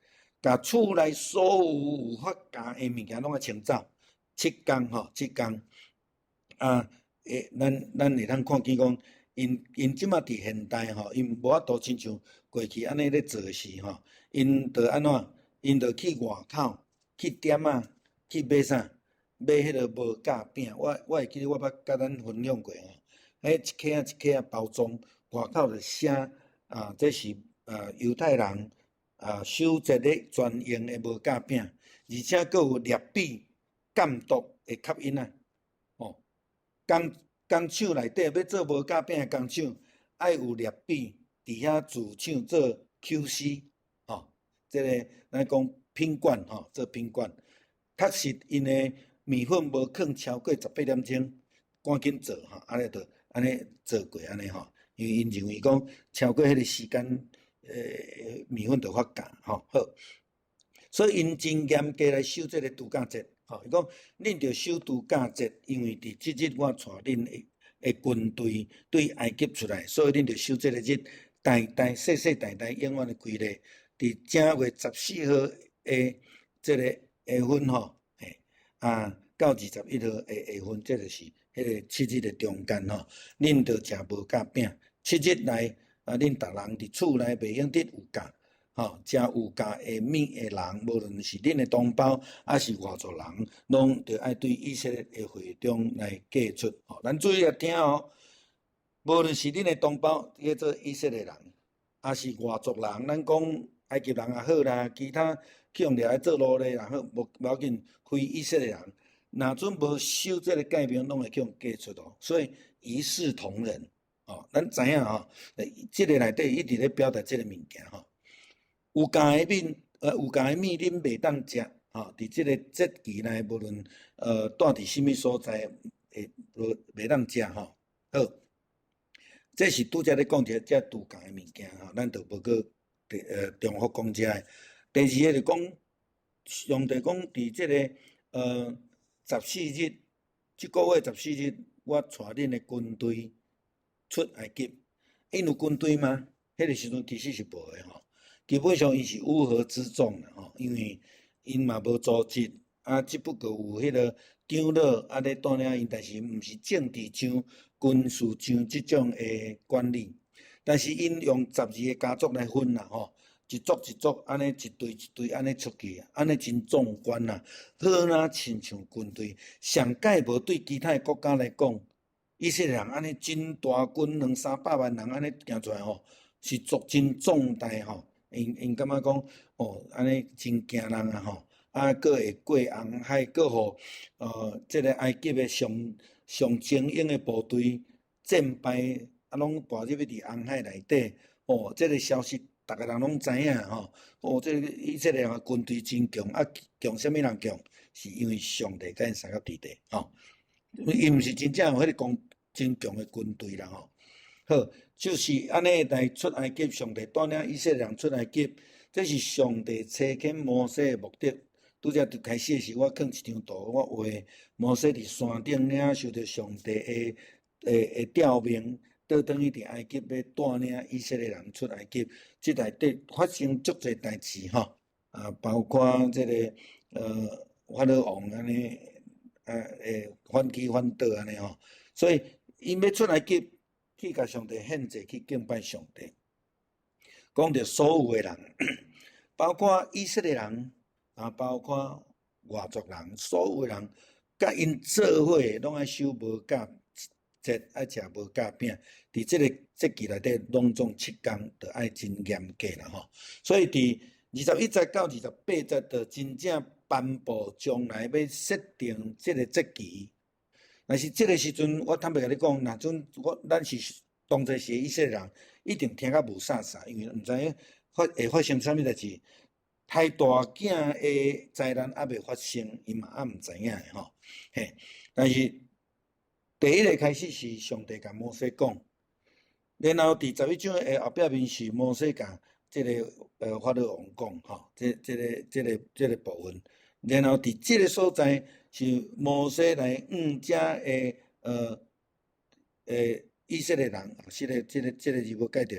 共厝內所有有發酵的物件攏愛清走，七工吼，七工。啊，會咱會當看見講，𪜶這馬佇現代吼，𪜶無法度親像過去按呢咧做事吼，𪜶著按怎？𪜶著去外口去店仔去買啥？買彼个無酵餅。我會記得我捌佮咱分享過吼，彼一盒仔一盒仔包裝，外口就寫啊，這是啊猶太人啊守節日專用的無酵餅，而且閣有獵筆鑑毒的吸引啊！哦，工廠內底欲做無酵餅的工廠，愛有獵筆佇遐駐廠做 QC 吼，這个咱講品管吼，做品管，確實𪜶的麵粉無囥超過18點鐘，趕緊做吼，按呢就按呢做過按呢吼，因為𪜶認為講超過彼个時間，麵粉就發酵吼，好，所以𪜶真嚴格來守這个度假節，吼，伊講恁著守度假節，因為佇這日我帶恁的軍隊對埃及出來，所以恁著守這个日，代代世世代代永遠的規例，佇正月14號的這个下昏吼，嘿，啊，到21號的下昏，這就是彼个七日的中間吼，恁著食無酵餅，七日內啊，恁逐人佇厝內袂用得有酵，吼，食有酵的物的人，無論是恁的同胞，抑是外族人，攏著愛對以色列的會中來革出。吼，咱注意來聽哦，無論是恁的同胞，叫做以色列人，抑是外族人，咱講埃及人也好啦，其他去予掠來做奴隸也好，無要緊，非以色列人，若準無守這个誡命，攏會去予革出哦。所以一視同仁，哦，咱知影吼，這个內底一直咧表達這个物件吼。有酵的麵，有酵的物恁袂當食，吼，佇這个節期內，無論蹛佇啥物所在，會無袂當食吼。好，這是拄才咧講著這除酵的物件吼，咱就無閣重複講這个。第二个就講，上帝講佇這个十四日，這个月十四日，我帶恁的軍隊出埃及。𪜶有軍隊嗎？彼个時陣其實是無的吼。基本上𪜶是烏合之眾啦吼，因為𪜶嘛無組織，啊，只不過有彼个長老啊咧帶領𪜶，但是毋是政治上、軍事上這種的管理。但是𪜶用12个家族來分啦吼，一族一族按呢一隊一隊按呢出去，按呢真壯觀啦，好若親像軍隊。上蓋無對其他的國家來講，以色列人按呢真大軍兩三百萬人按呢行出來吼，是足真壯大吼。𪜶感覺講，哦，按呢真驚人啊吼！啊，閣會過紅海，閣予這个埃及的上上精英的部隊戰敗，啊，攏跋入去佇紅海內底。哦，這个消息逐个人攏知影吼。哦，這个以色列人軍隊真強，啊，強啥物人強？是因為上帝共𪜶相佮佇底吼。伊毋是真正有彼个講真強的軍隊啦吼。好，就是按呢來出埃及，上帝帶領以色列人出埃及，這是上帝差遣摩西的目的。拄才佇開始的時，我囥一張圖，我畫摩西佇山頂領受著上帝的調命，倒轉去佇埃及欲帶領以色列人出埃及。這內底發生足濟代誌吼，啊，包括這个法老王按呢，啊，會反起反倒按呢吼，所以𪜶欲出埃及，去共上帝獻祭，去敬拜上帝。講著所有的人，包括以色列人，啊，包括外族人，所有的人，佮𪜶做伙攏愛守無酵節，愛食無酵餅。佇這个節期內底，攏總七工，著愛真嚴格啦吼。所以佇21節到28節，就真正頒布將來欲設定這个節期。但是這个時陣，我坦白共你講，若準我咱是當作是以色列人，一定聽甲霧煞煞，因為毋知影會發生啥物代誌。胎大囝的災難猶未發生，𪜶嘛猶毋知影的吼。嘿，但是第一个開始是上帝共摩西講，然後佇11章的後壁面是摩西共這个法老王講吼，這個部分。然後佇這个所在是摩西來向遮的以色列人，這个字無解著，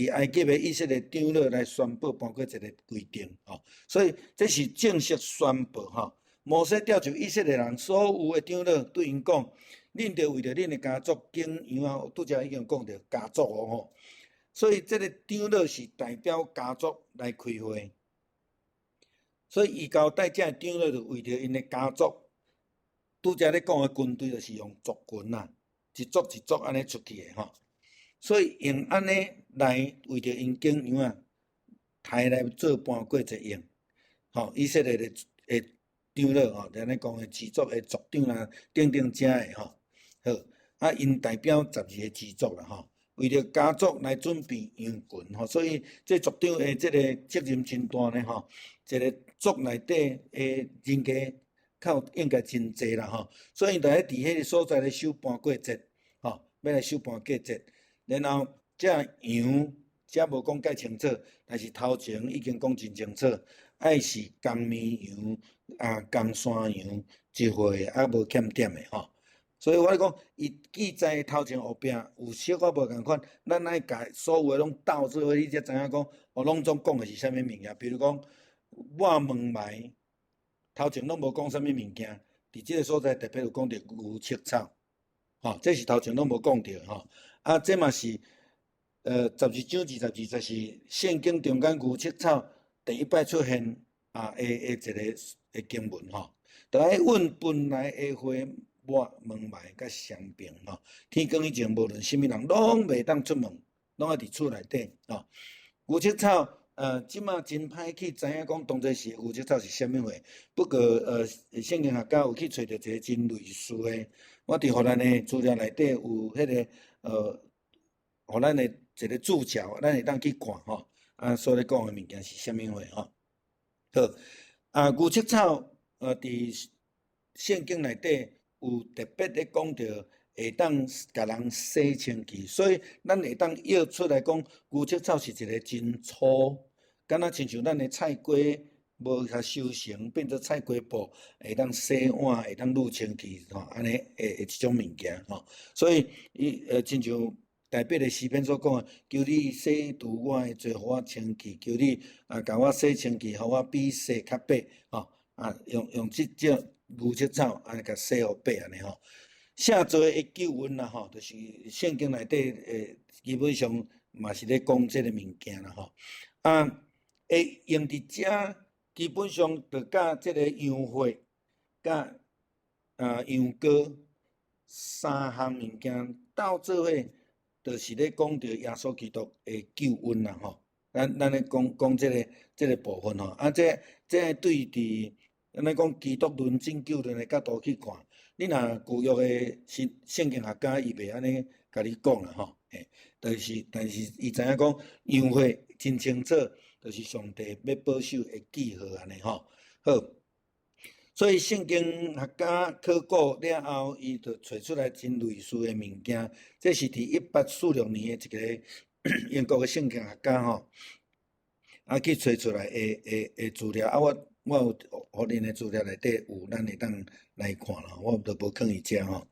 佇埃及的以色列長老來宣布盤過節的規定，吼，所以這是正式宣布，吼。摩西召集以色列人所有的長老，對𪜶講：恁著為著恁的家族揀羊仔，拄才已經講著家族哦，吼。所以這个長老是代表家族來開會，所以伊交代這个長老就為著𪜶的家族，拄才咧講的軍隊就是用族群啊，一族一族按呢出去的吼。所以用按呢來為著𪜶揀羊仔，刣來做盤過節用，吼，以色列的的長老吼，按呢講的支族的族長啊，等等遮的吼，好，啊，𪜶代表十二个支族啦吼，為著家族來準備羊群吼，所以這族長的這个責任真大呢吼，一个族內底的人家較應該真濟啦吼，所以𪜶著愛佇彼个所在咧守盤過節，吼，欲來守盤過節。然後這羊，這無講介清楚，但是頭前已經講真清楚，愛是公綿羊啊，公山羊一歲啊無欠點的吼。所以我咧講，伊記載頭前後壁有小可無仝款，咱愛共所有的攏鬥做伙，你才知影講，哦，攏總講的是啥物物件。比如講，抹門糜，頭前攏無講啥物物件，佇這个所在特別有講著牛溼草，吼，這是頭前攏無講著吼。啊，這嘛是，12章22節是聖經中間牛溼草第一擺出現啊的的一个的經文吼。著愛按本來的血抹門糜佮雙爿吼。天光以前，無論啥物人，攏袂當出門，攏愛佇厝內底吼。牛溼草，這馬真歹去知影講當初時牛溼草是啥物貨。不過，聖經學家有去揣著一个真類似的，我佇予咱的資料內底有彼个，予咱的一个注腳，咱會當去看吼。啊，所咧講的物件是啥物貨吼？好，啊，牛溼草，佇聖經內底有特別咧講著會當共人洗清氣，所以咱會當約出來講，牛溼草是一个真粗，敢若親像咱的菜瓜無較收成，變做菜瓜布，會當洗碗，會當濾清氣吼，按呢的的這種物件吼。所以伊親像大衛的詩篇所講的，求你洗除我的罪，予我清氣；求你啊，共我洗清氣，予我比雪較白吼。啊，用這種牛溼草按呢共洗予白按呢吼。聖罪的救恩啦吼，就是聖經內底基本上嘛是咧講這个物件啦吼。啊，會用佇遮基本上就佮這个羊血、佮羊羔三項物件鬥做伙，就是咧講著耶穌基督的救恩啦吼。咱咧講講這个部分吼，啊，這對佇咱咧講基督論、拯救論的角度去看，你若舊約的聖聖經學家伊袂按呢共你講啦吼，嘿，但是伊知影講羊血真清楚，就是上帝欲保守的記號按呢吼。好，所以聖經學家考古了後，伊就揣出來真類似的物件。這是佇1846年的一个英國的聖經學家吼，啊去揣出來的的的資料。啊，我有予恁的資料內底有，咱會當來看啦。我都無囥佇遮吼。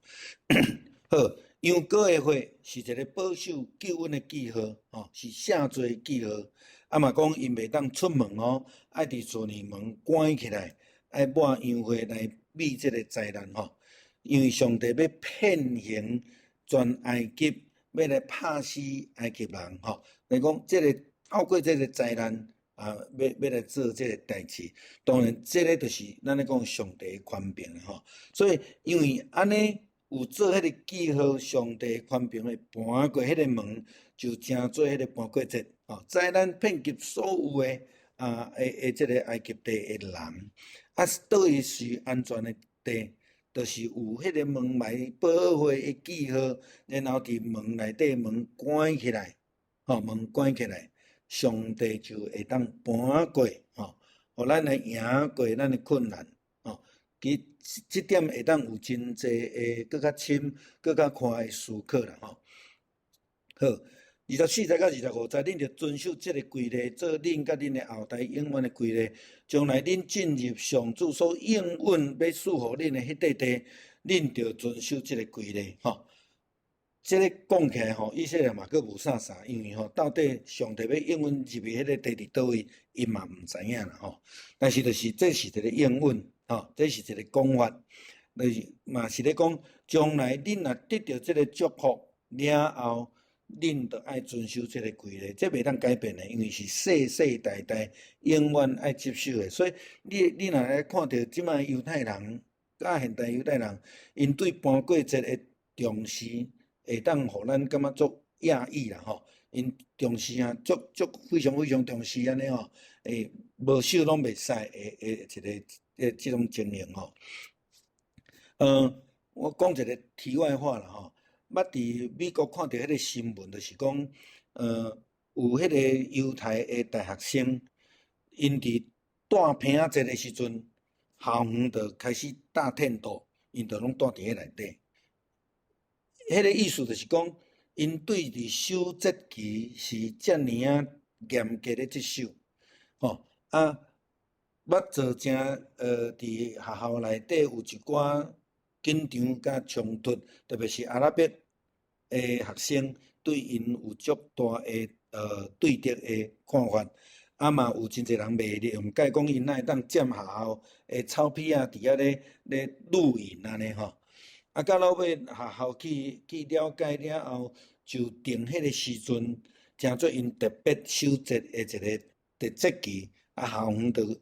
好，羊羔的血是一个保守救恩的記號，吼，是聖罪的記號。啊嘛講𪜶袂當出門哦，愛佇厝裡門關起來，愛抹羊血來避這个災難吼。因為上帝欲遍行全埃及，欲來拍死埃及人吼。來講這个透過這个災難啊，欲來做這个代誌。當然，這个就是咱咧講上帝的權柄吼。所以因為按呢有做彼个記號，上帝權柄會盤過彼个門，就成做彼个盤過節吼。災難遍及所有的啊，的的這个埃及地的人，啊，佗位是安全的地，就是有彼个門糜保血的記號，然後佇門內底門關起來，吼，門關起來，上帝就會當盤過，吼，予咱來贏過咱的困難，吼。其實這點會當有真濟的閣較深、閣較寬的思考啦，吼。好，24節到25節，恁著遵守這个規例，做恁佮恁的後代永遠的規例。將來恁進入上主所應允欲賜予恁的彼塊地，恁著遵守這个規例，吼。這个講起來吼，以色列嘛閣無啥啥，因為吼，到底上帝欲應允入去彼个地佇佗位，𪜶嘛毋知影啦吼。但是就是這是一个應允，吼，這是一个講法，就是嘛是咧講，將來恁若得著這个祝福了後，恁著愛遵守這个規例，這袂當改變的，因為是世世代代永遠愛執守的。所以你若來看著這擺猶太人，佮現代猶太人，𪜶對盤過節的重視，會當予咱感覺足訝異啦吼。𪜶重視啊，足足非常非常重視按呢吼，會無守攏袂使的一个這種情形吼。我講一个題外話啦吼。捌佇美國看著彼个新聞，就是講，有彼个猶太的大學生，𪜶佇帶棚仔節的時陣，校園就開始搭テント，𪜶就攏蹛佇彼內底。彼个意思就是講，𪜶對佇守節期是遮爾仔嚴格咧執守，吼啊，捌造成佇學校內底有一寡緊張佮衝突，特別是阿拉伯的學生對𪜶有足大的對敵的看法，啊嘛有真濟人袂諒解，講𪜶哪會當佔學校的草皮仔佇遐咧露營按呢吼。啊，到落尾學校去了解了後，就定彼个時陣，成做𪜶特別守節的一个節期，啊，校園就予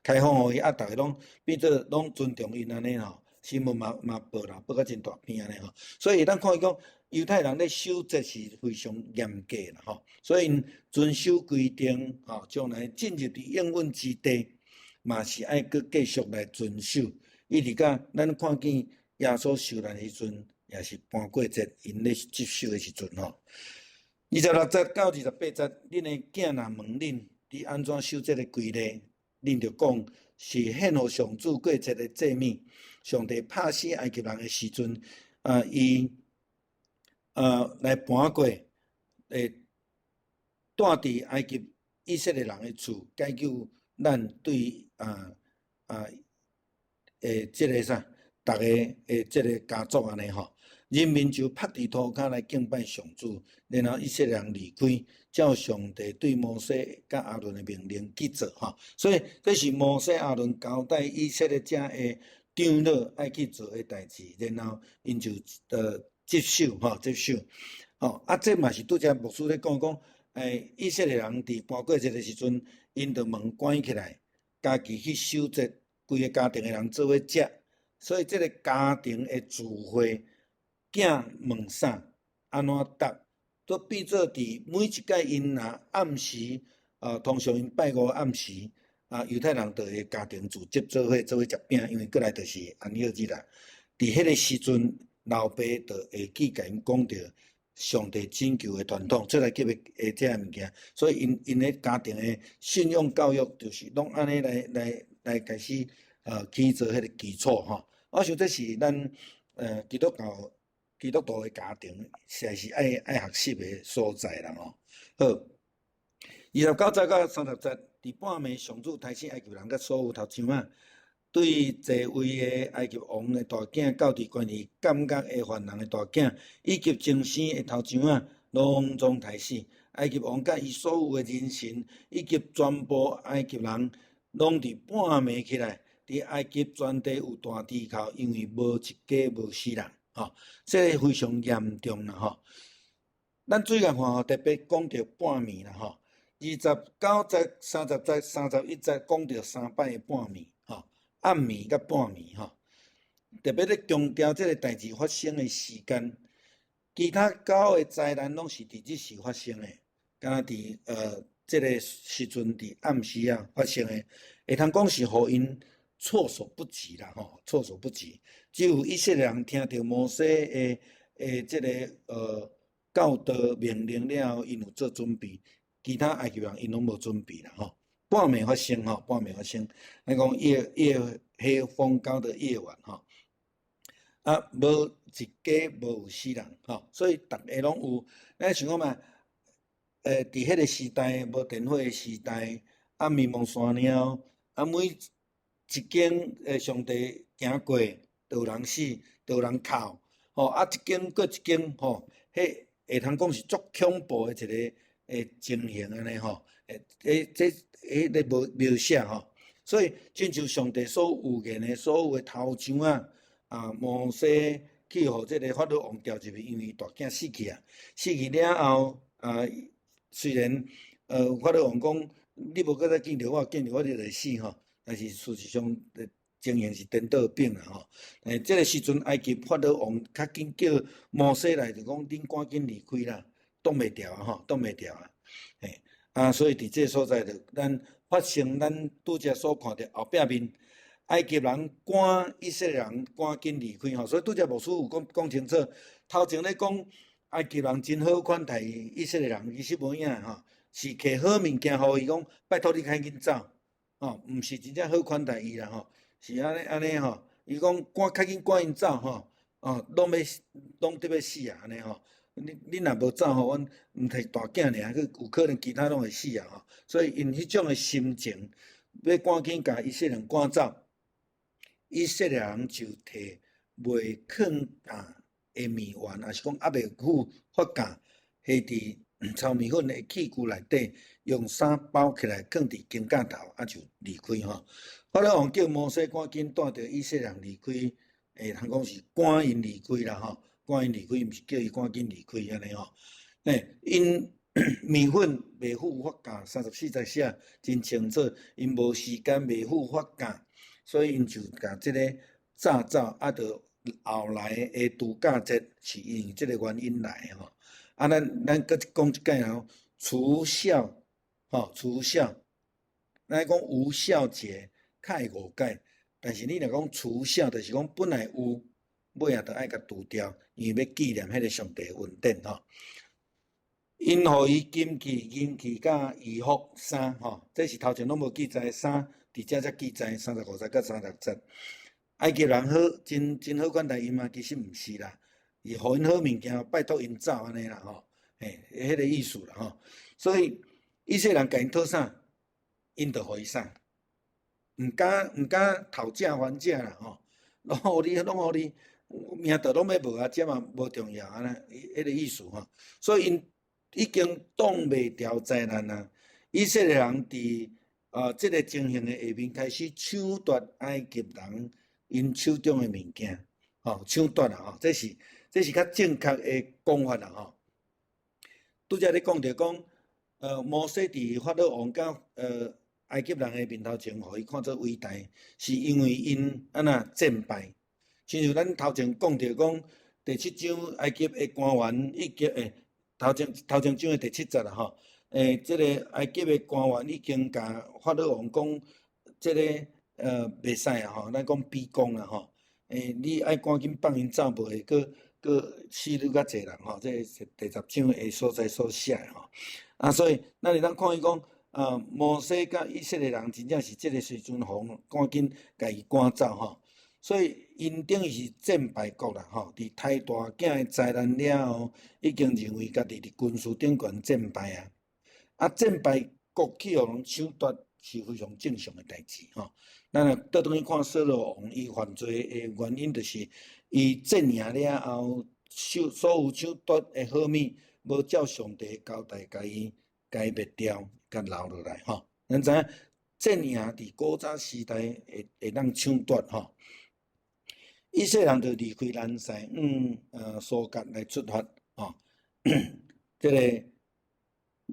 開放予伊，啊，逐个攏變做攏尊重𪜶按呢吼。新聞嘛報啦，報甲真大篇按呢吼。所以咱看伊講，猶太人咧守節是非常嚴格啦吼，所以𪜶遵守規定吼，將來進入佇應允之地，嘛是愛閣繼續來遵守。一直到咱看見耶穌受難的時陣，也是盤過節𪜶咧執守的時陣吼。26節到28節，恁的囝若問恁，佇按怎守這个規例，恁就講是獻予上主過節的祭物。上帝拍死埃及人的時陣，啊，伊來盤過，會蹛佇埃及以色列人的厝，解救咱對這个啥，逐个的這个家族按呢吼。人民就伏佇塗跤來敬拜上主，然後以色列人離開，照上帝對摩西佮亞倫的命令去做吼。所以這是摩西亞倫交代以色列遮的長老愛去做的代誌，然後𪜶就執守吼，執守吼。啊，這嘛是拄才牧師咧講講，以色列人佇盤過節的時陣，𪜶就門關起來，家己去守節，規个家庭的人做伙食，所以這个家庭的聚會，囝問啥，按怎答，都變做佇每一擺𪜶若暗時，通常𪜶拜五暗時，啊，猶太人就會家庭組織做伙食餅，因為過來就是安息日啦。佇彼个時陣，老爸就會去共𪜶講著上帝拯救的傳統，出來給的這个物件，所以𪜶的家庭的信仰教育就是攏按呢來開始去做彼个基礎吼。我想這是咱基督教基督徒的家庭，實在是愛學習的所在啦吼。好，29節到30節，佇半暝，上主刣死埃及人佮所有頭生仔，對坐位的埃及王的大囝，到佇關佇監獄的犯人的大囝，以及前生的頭生仔，攏總刣死。埃及王佮伊所有的人臣，以及全部埃及人，攏佇半暝起來，佇埃及全地有大豬哭，因為無一家無死人，吼，這个非常嚴重啦，吼。咱注意看吼，特別講著半暝啦，吼，29節、30節、31節講著三擺的半暝，吼，暗暝佮半暝，吼，特別咧強調這个代誌發生的時間。其他九个災難攏是佇日時發生的，敢若佇這个時陣佇暗時啊發生的，會通講是予𪜶措手不及啦，吼，措手不及。只有以色列人聽著摩西的這个教導命令了後，𪜶有做準備，其他埃及人𪜶攏無準備啦，吼。半暝發生吼，半暝發生，咱講夜夜黑風高的夜晚吼，啊，無一家無有死人吼，所以逐个攏有。咱想看覓，佇彼个時代無電火的時代，啊，迷蒙山了，啊，每一間上帝行過，就有人死，就有人哭，吼，啊，一間閣一間，吼，彼會通講是足恐怖的一个的情形按呢吼，欸，這彼个描描寫吼，所以親像上帝所預言的所有的頭像啊，啊，摩西去予這个法老王調入去，因為大囝死去啊，死去了後，啊，雖然法老王講你無閣再見著我，見著我你就會死吼，但是事實上情形是顛倒變啦吼。欸，這个時陣埃及法老王較緊叫摩西來，就講恁趕緊離開啦，擋袂牢啊吼，擋袂牢啊。嘿，啊，所以佇這个所在就咱發生咱拄才所看著後壁面埃及人趕以色列人趕緊離開吼，所以拄才牧師有講講清楚，頭前咧講埃及人真好款待以色列人，其實無影吼，是摕好物件予伊講，拜託你趕緊走，吼，毋是真正好款待伊啦吼，是按呢按呢吼，伊講趕較緊趕𪜶走吼，哦，攏欲攏得欲死啊按呢吼，你若無走吼，阮毋提大囝爾，閣有可能其他攏會死啊吼，所以𪜶彼種的心情，欲趕緊共以色列人趕走，以色列人就提未囥酵的麵圓，抑是講猶未赴發酵，下佇糙麵粉的器具內底，用衫包起來，囥佇肩胛頭，啊就離開吼。法老王叫摩西趕緊帶著以色列人離開，會通講是趕𪜶離開啦吼，趕𪜶離開，毋是叫伊趕緊離開按呢吼。欸，𪜶麵粉未赴發酵，34節寫真清楚，𪜶無時間未赴發酵，所以𪜶就共這个炸走，啊，著後來的除酵節是因為這个原因來的吼。啊，咱咱閣講一擺吼，除酵吼，除酵，咱講無酵節較會誤解，但是你若講除酵，就是講本來有，尾仔就愛共除掉，因為欲紀念彼个上帝恩典吼。𪜶予伊金器、銀器佮衣服衫吼，這是頭前攏無記載，衫佇遮才記載35節佮36節。埃及人好，真真好款待𪜶嗎？其實毋是啦，伊予𪜶好物件，拜託𪜶走按呢啦吼，嘿，彼个意思啦吼。所以以色列人共𪜶討啥，𪜶就予伊啥，毋敢毋敢討價還價啦吼，攏予你，攏予你，命就攏欲無啊，這嘛無重要按呢，彼个意思吼。所以𪜶已經擋袂牢災難啊！以色列人佇這个情形的下面開始搶奪埃及人𪜶手中的物件，吼，搶奪啦吼，這是這是較正確的講法啦吼。拄才咧講著講，摩西佇法老王佮埃及人的面頭前，予伊看做偉大，是因為𪜶按怎戰敗。親像咱頭前講著講，第七章埃及的官員已經欸，頭前頭前章的第七節啦吼，欸，這个埃及的官員已經共法老王講，這个袂使啊吼，咱講逼宮啦吼，欸，你愛趕緊放𪜶走，無會閣閣死愈較濟人吼，這是第十章的所在所寫的吼。啊，所以咱會當看伊講，啊，摩西佮以色列人真正是這个時陣予趕緊共伊趕走吼。所以𪜶等於是戰敗國啦吼，佇刣大囝的災難了後，已經認為家己佇軍事頂懸戰敗啊。啊，戰敗國去予人搶奪是非常正常的代誌吼。咱若倒轉去看掃羅王，伊犯罪的原因就是伊戰贏了後，手所有搶奪的好物，無照上帝交代，共伊共伊滅掉，共留落來吼。咱知影戰贏佇古早時代會會當搶奪吼。以色列人就離開蘭塞，往蘇割來出發吼。這个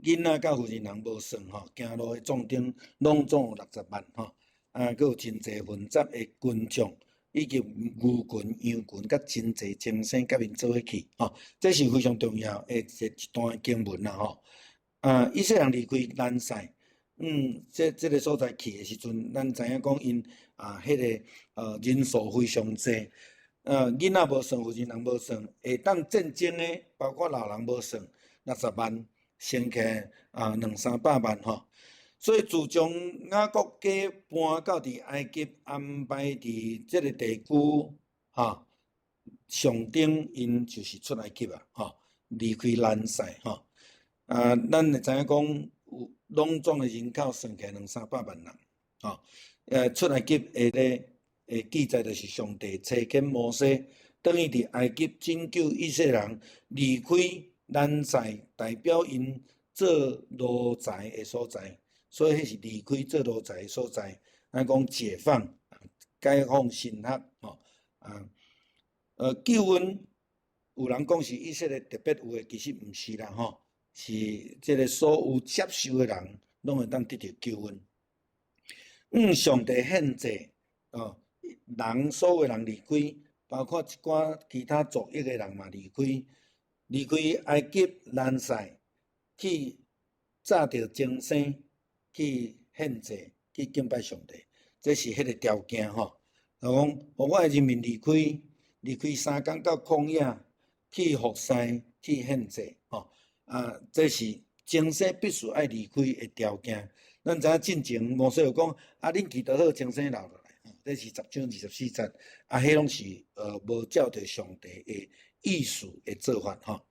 囡仔佮婦人人無算吼，行路的壯丁攏總有60萬吼。啊，閣有真濟混雜的群眾，以及牛群、羊群，佮真濟精牲佮𪜶做伙去吼。這是非常重要的一一段經文啦吼。啊，以色列人離開蘭塞，這這个所在去的時陣，咱知影講𪜶啊，彼个人數非常濟，囡仔無算，婦人人無算，會當戰爭的，包括老人無算，60萬，乘起來啊兩三百萬吼。所以自從雅各家搬到佇埃及安排佇這个地區，吼，上頂𪜶就是出埃及啊，吼，離開蘭塞吼。啊，咱會知影講有攏總的人口算起來兩三百萬人，吼。出埃及的咧的記載就是上帝差遣摩西轉去佇埃及拯救以色列人離開蘭塞，代表𪜶做奴才的所在，所以彼是離開做奴才的所在。咱講解放、解放神學，吼啊，救恩有人講是以色列特別有的，其實毋是啦，吼，是這个所有接受的人攏會當得著救恩。向上帝獻祭，哦，人所有人離開，包括一寡其他族裔的人嘛離開，離開埃及蘭塞去紮著精牲去獻祭去敬拜上帝，這是彼个條件吼。就講，予我的人民離開，離開三工到曠野去服侍去獻祭，吼啊，這是精牲必須愛離開的條件。咱知影進前摩西有講，啊，恁祈禱好，精牲留落來，這是10章24節，啊，彼攏是無照著上帝的意思的做法吼。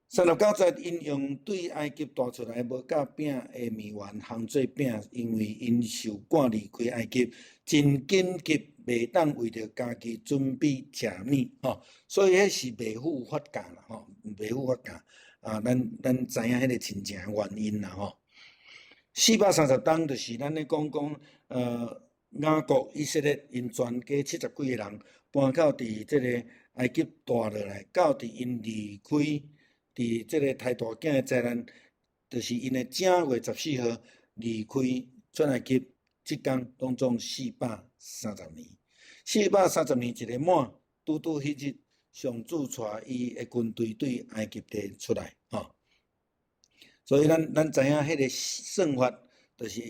39節，𪜶用對埃及帶出來無酵餅的麵團烘做餅，因為𪜶受趕離開埃及，真緊急，袂當為著家己準備食物吼，所以彼是袂赴法價啦吼，袂赴法價啊，咱知影彼个真正原因啦吼。430冬就是咱咧講講，雅各以色列𪜶全家七十幾個人搬到佇這个埃及蹛落來，到佇𪜶離開佇這个刣大囝的災難，就是𪜶的正月14號離開出埃及，這工當中四百三十年，四百三十年一个滿，拄拄彼日，上主帶伊的軍隊對埃及地出來，吼。所以咱知影彼个算法，就是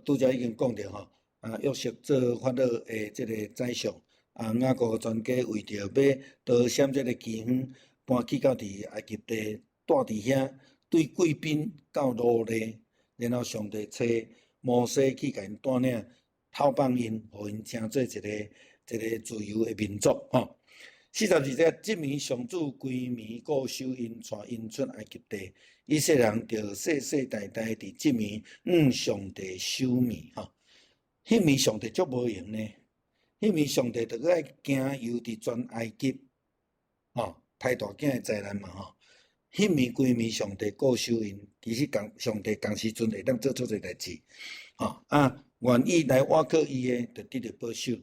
拄才已經講著吼，啊約瑟做法老的這个宰相，啊雅各全家為著欲逃閃這个饑荒，搬去到佇埃及地，蹛佇遐，對貴賓到奴隸，然後上帝差摩西去共𪜶帶領，透放𪜶，予𪜶成做一个一个自由的民族吼。42節，這暝上主規暝顧守𪜶，帶𪜶出埃及地，以色列人著世世代代佇這暝向上帝守暝吼。彼暝上帝足無閒呢，彼暝上帝著閣愛行遊佇全埃及，吼，刣大囝的災難嘛吼。彼暝規暝上帝顧守𪜶，其實共上帝仝時陣會當做足濟代誌，吼啊，願意來倚靠伊的，就得著保守；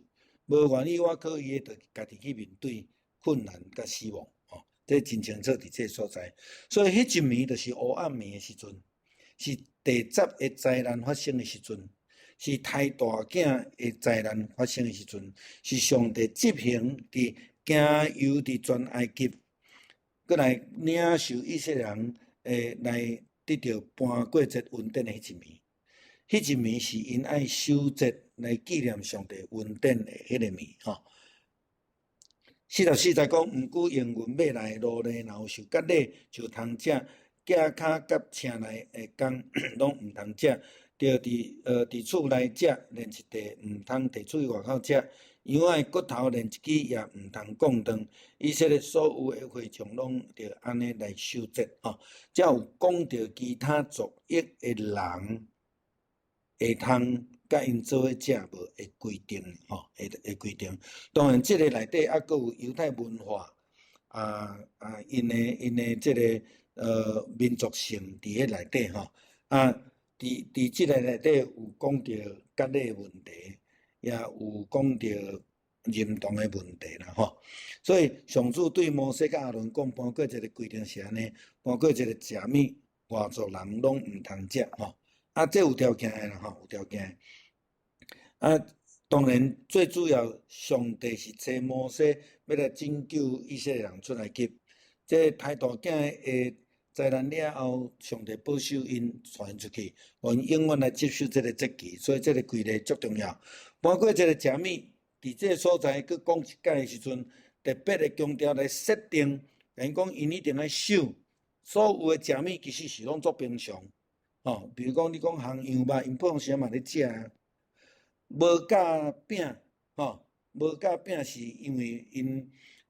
無願意倚靠伊的，就家己去面對困難佮死亡，吼，這真清楚佇這个所在。所以彼一暝就是黑暗暝的時陣，是第十个災難發生的時陣，是刣大囝的災難發生的時陣，是上帝執行佇行遊佇全埃及，閣來領受以色列人來得著盤過節恩典的彼一暝。彼一暝是𪜶愛守節來紀念上帝恩典的彼个暝，吼。44節講，毋過營運買來奴隸，若有受割禮就通食，寄跤佮車內的工攏毋通食，著佇厝內食，連一塊毋通提出去外口食。羊仔的骨頭連一支也毋通摃斷。以色列所有的會眾攏著按呢來守節吼。才有講著其他族裔的人會通佮𪜶做伙食無的規定吼，的規定。當然，這个內底猶閣有猶太文化啊，𪜶的這个民族性佇彼內底吼。啊，佇這个內底有講著割禮問題，也有講著認同的問題啦吼。所以上主對摩西佮亞倫講，盤過節的規定是按呢，盤過節食物，外族人攏毋通食吼。啊，這有條件的啦吼，有條件的。啊，當然最主要，上帝是差摩西欲來拯救以色列人出埃及。這刣大囝的災難了後，上帝保守𪜶帶𪜶出去，予𪜶永遠來接受這个節期，所以這个規例足重要。盤過節食物，佇這个所在閣講一擺的時陣，特別的強調來設定，共𪜶講𪜶一定愛守。所有的食物其實是攏足平常，吼，比如講你講烘羊肉，𪜶普通時嘛咧食啊。無酵餅，吼，無酵餅是因為𪜶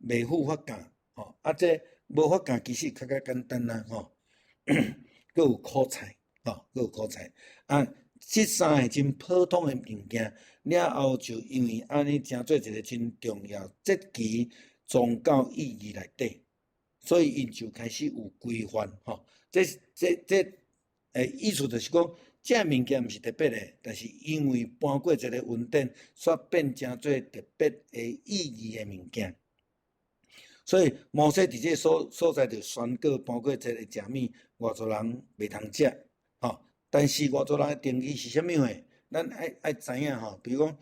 袂赴法價，吼，啊，這無發酵其實較較簡單啦，吼，閣有苦菜，吼，閣有苦菜，啊，這三个真普通的物件，了後就因為按呢成做一个真重要節期宗教意義內底，所以𪜶就開始有規範吼。這這這欸，意思就是講，這个物件毋是特別的，但是因為搬過一個恩典，煞變成做特別的意義的物件。所以摩西佇這个所在就宣告搬過節的食物，外族人袂通食，吼。但是外族人的定義是啥物貨？咱愛愛知影吼。比如講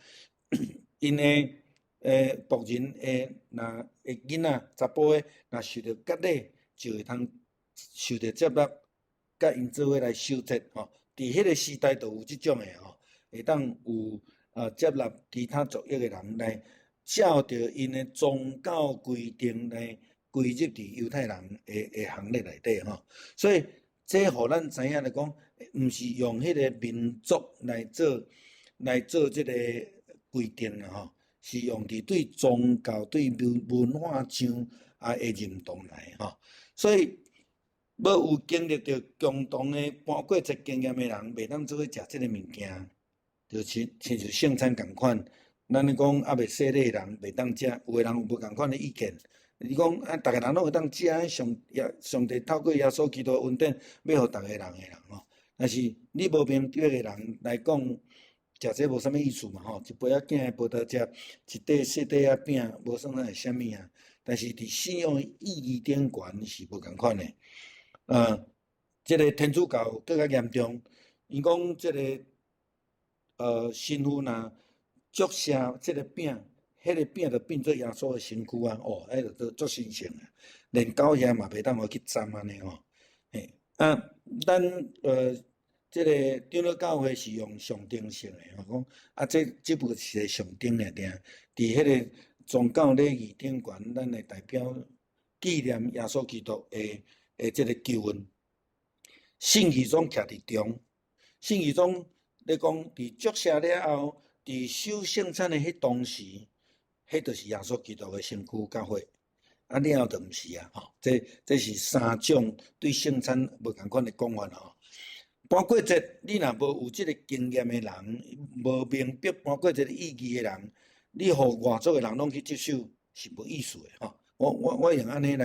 ，𪜶的僕人的若的囡仔查埔的，若受著割禮，就會通受著接納，佮𪜶做伙來守節吼。佇彼个時代就有這種的吼，會當有接納其他族裔的人來照著𪜶的宗教規定來歸入佇猶太人的行列內底吼。所以這予咱知影來講，毋是用彼个民族來做這个規定啦吼，是用佇對宗教、對文化上啊的認同來吼。所以，無有經歷著共同的搬過節經驗的人，袂當做伙食這个物件，就親像聖餐仝款。咱咧講猶未洗禮的人袂當食，有的人有無仝款的意見。你講啊，逐个人攏會當食，上帝透過耶穌基督的恩典，欲予逐个人的人吼。但是你無明白的人來講，食這無啥物意思嘛吼。一杯仔羹的葡萄汁，一塊細塊仔餅，無算啥是啥物啊。但是佇信仰的意義頂懸是無仝款的。這个天主教閣較嚴重，𪜶講這个神父若祝聖這个餅，彼个餅就變做耶穌的身軀啊！哦，彼个就足神聖啊，連狗遐嘛袂當予去沾按呢吼。嘿，啊，咱這个長老教會是用象徵性的吼，講啊，這只不過是個象徵爾爾，佇彼个宗教禮儀頂懸，咱會代表紀念耶穌基督的這个救恩。信義總徛佇中，信義總咧講，佇祝聖了後，佇守聖餐的彼當時，彼就是耶穌基督的身軀佮血。啊，了後就毋是啊，吼！這是三種對聖餐無仝款的講法吼。搬過節，你若無有這个經驗的人，無明白搬過節意義的人，你予外族的人攏去接受是無意思的吼。我用按呢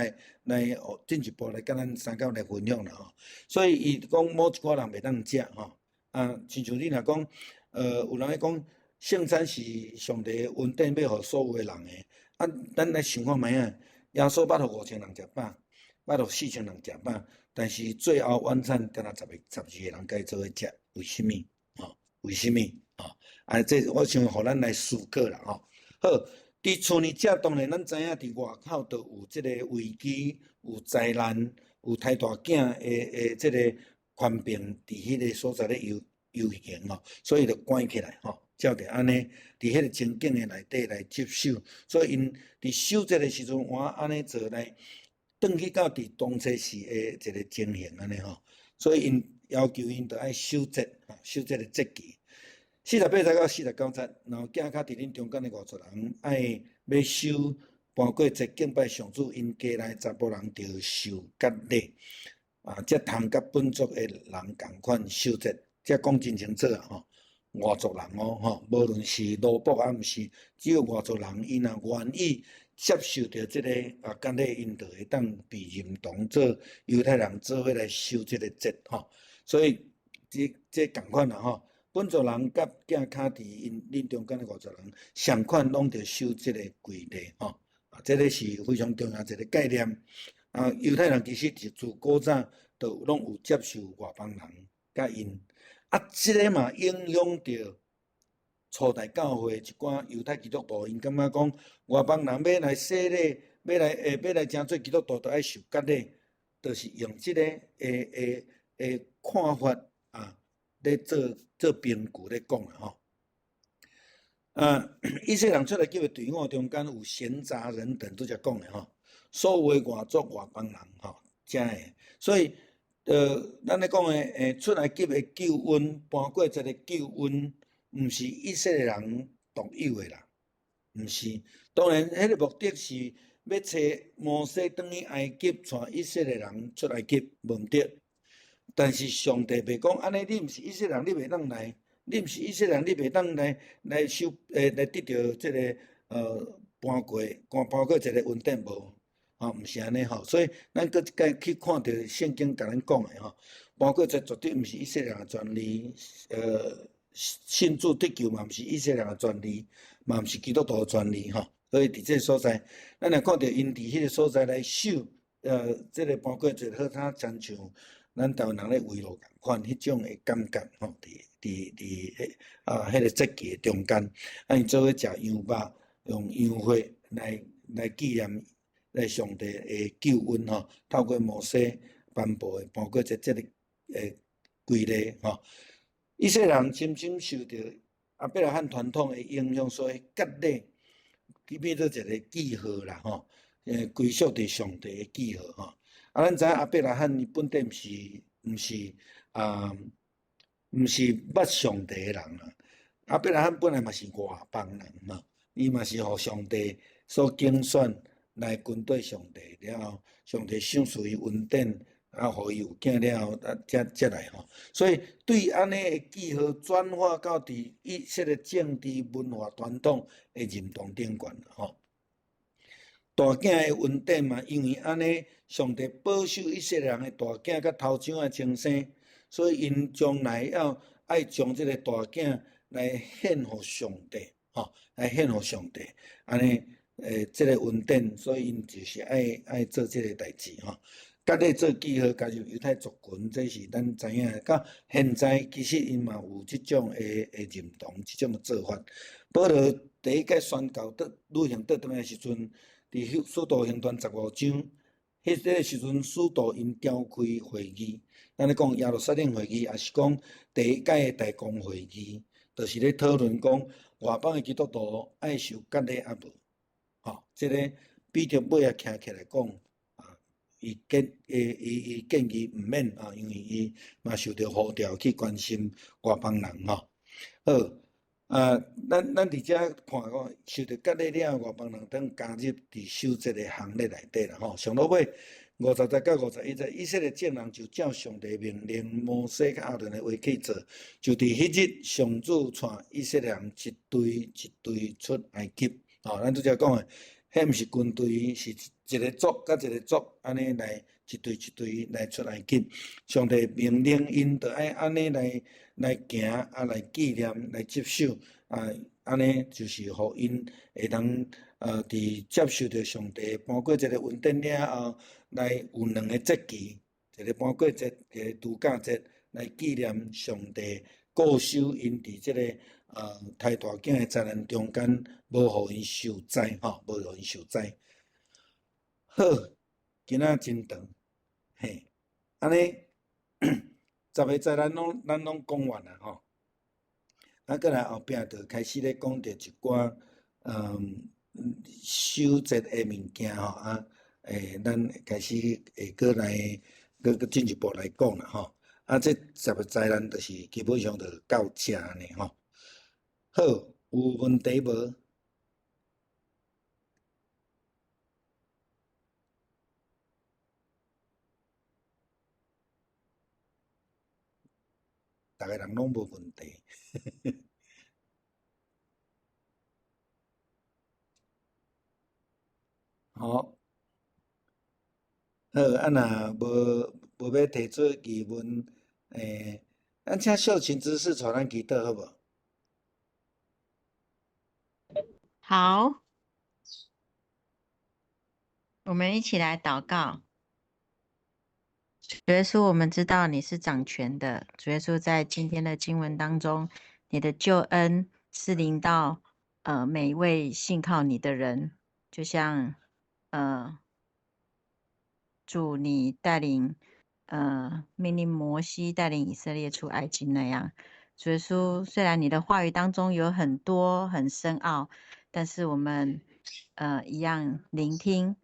來進一步來佮咱三教來分享啦吼。所以伊講某一寡人袂當食吼，啊，親像你若講，有人咧講聖餐是上帝的恩典，欲予所有的人的，啊，咱來想看覓仔，耶穌捌予5000人食飽，捌予4000人食飽，但是最後晚餐敢若十個、12個人共伊做伙食，為啥物？吼，為啥物？吼，啊，這我想予咱來思考啦吼。好，佇厝呢遮當然咱知影，佇外口都有這个危機、有災難、有胎大囝的這个權柄佇彼个所在咧遊行吼，所以就關起來吼，照著按呢，佇彼个情景的內底來接受，所以𪜶佇守節的時陣，換按呢做來，轉去到佇當初時的一个情形按呢吼，所以𪜶要求𪜶著愛守節，守這个節期。48節到49節，然後寄較佇恁中間的外族人愛欲守搬過節敬拜上主，𪜶家內查埔人著受割禮，啊，才通佮本族的人仝款守節。這講真清楚啊吼，外族人哦吼，無論是奴僕抑毋是，只要外族人，伊若願意接受著這个割禮，𪜶就會當被認同做猶太人做伙來守這个節吼。所以這仝款啦吼。本族人佮寄跤佇𪜶恁中間的外族人，相款攏著守這个規例吼。啊，這个是非常重要一个概念。啊，猶太人其實自自古早就攏有接受外邦人佮𪜶。啊，這个嘛影響著初代教會一寡猶太基督徒，𪜶感覺講外邦人欲來洗禮，欲來成做基督徒，著愛受割禮，就是用這个的看法啊，咧做憑據咧講啦吼。啊，以色列人出埃及的隊伍中間有閒雜人等，拄才講的吼，所有的外族外邦人吼，遮的，所以咱咧講的出埃及的救恩，搬過節的救恩，毋是以色列人獨有的啦，毋是。當然，彼个目的是欲揣摩西轉去埃及，帶以色列人出埃及，無毋對。但是上帝袂講按呢，你毋是以色列人，你袂當來。你毋是以色列人，你袂當來守來得著這个盤過節的恩典無？吼，毋是按呢吼，所以咱閣一擺去看著聖經共咱講的吼，盤過節絕對毋是以色列人的專利，信主得救嘛毋是以色列人的專利，嘛毋是基督徒的專利吼。所以佇這个所在，咱若看著𪜶佇彼个所在來守，這个盤過節好像親像咱台灣人咧圍爐仝款，彼種的感覺吼，佇彼个節期的中間，啊，𪜶做伙食羊肉，用羊血來紀念來上帝的救恩吼，透過摩西頒布的盤過節這个規例吼。以色列人深深受著亞伯拉罕傳統的影響，所以割禮變做一个記號啦吼，歸屬佇上帝的記號吼。啊，咱知影亞伯拉罕伊本底毋是捌上帝的人啊。亞伯拉罕本來嘛是外邦人嘛，伊嘛是予上帝所揀選來跟綴上帝了後，上帝賞賜伊恩典，啊，予伊有囝了後，啊，才來吼。所以對按呢的記號轉化到佇以色列政治文化傳統的認同頂懸吼。大囝的恩典嘛，因為按呢，上帝保守以色列人的大囝佮頭長的清生，所以𪜶將來要愛將這个大囝來獻予上帝，吼，來獻予上帝，按呢，這个恩典，所以𪜶就是愛做這个代誌吼。割禮做記號，加入猶太族群，這是咱知影。到現在其實𪜶嘛有這種的認同，這種的做法。保羅第一擺宣教倒旅行倒轉來的時陣，佇使徒行傳15章，彼個時陣使徒𪜶召開會議，咱咧講耶路撒冷會議，抑是講第一擺的大公會議，就是咧討論講外邦的基督徒愛受割禮抑無？吼，這个彼得尾仔徛起來講，啊，伊建議毋免啊，因為伊嘛受著呼召去關心外邦人吼。好，啊，咱佇遮看講，受著割禮了後，外邦人當加入佇守節的行列內底啦吼。上落尾50節到51節，以色列眾人就照上帝命令摩西佮亞倫的話去做，就佇彼日，上主帶以色列人一隊一隊出埃及。吼，咱拄才講的，彼毋是軍隊，是一个族佮一个族按呢來一隊一隊來出埃及。上帝命令𪜶著愛按呢來行，啊來紀念，來接受，啊按呢就是予𪜶會當佇接受著上帝盤過節的恩典了後，來有兩个節期，一个盤過節，一个度假節，來紀念上帝顧守𪜶佇這个刣大囝的災難中間，無予𪜶受災吼，無予𪜶受災。好，今仔真長，嘿，按呢10个災難咱攏講完啦吼。啊，閣來後壁就開始咧講著一寡守節的物件吼啊，咱開始會閣來閣閣進一步來講啦吼。啊，這十个災難就是基本上就到遮按呢吼。好，有問題無？逐个人攏無問題。好，好，啊若無欲提出疑問，咱請秀琴執事帶咱祈禱好無？好，我們一起來禱告。主耶穌，我們知道你是掌權的。主耶穌，在今天的經文當中，你的救恩是臨到每一位信靠你的人，就像主你帶領命令摩西帶領以色列出埃及那樣。主耶穌，雖然你的話語當中有很多很深奧，但是我們一樣聆聽，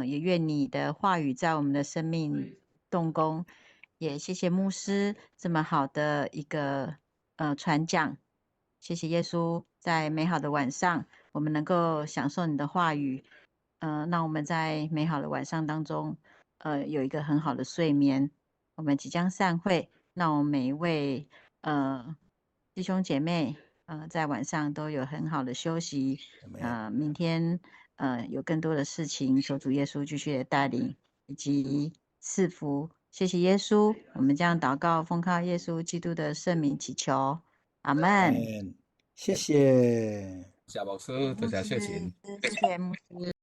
也願你的話語在我們的生命動工。也謝謝牧師這麼好的一個傳講，謝謝耶穌，在美好的晚上，我們能夠享受你的話語，讓我們在美好的晚上當中，有一個很好的睡眠。我們即將散會，讓我們每一位弟兄姐妹，在晚上都有很好的休息。明天有更多的事情，求主耶穌繼續的帶領以及賜福。謝謝耶穌，我們將禱告奉靠耶穌基督的聖名祈求，阿門。謝謝。謝牧師，多謝謝琴。謝謝牧師。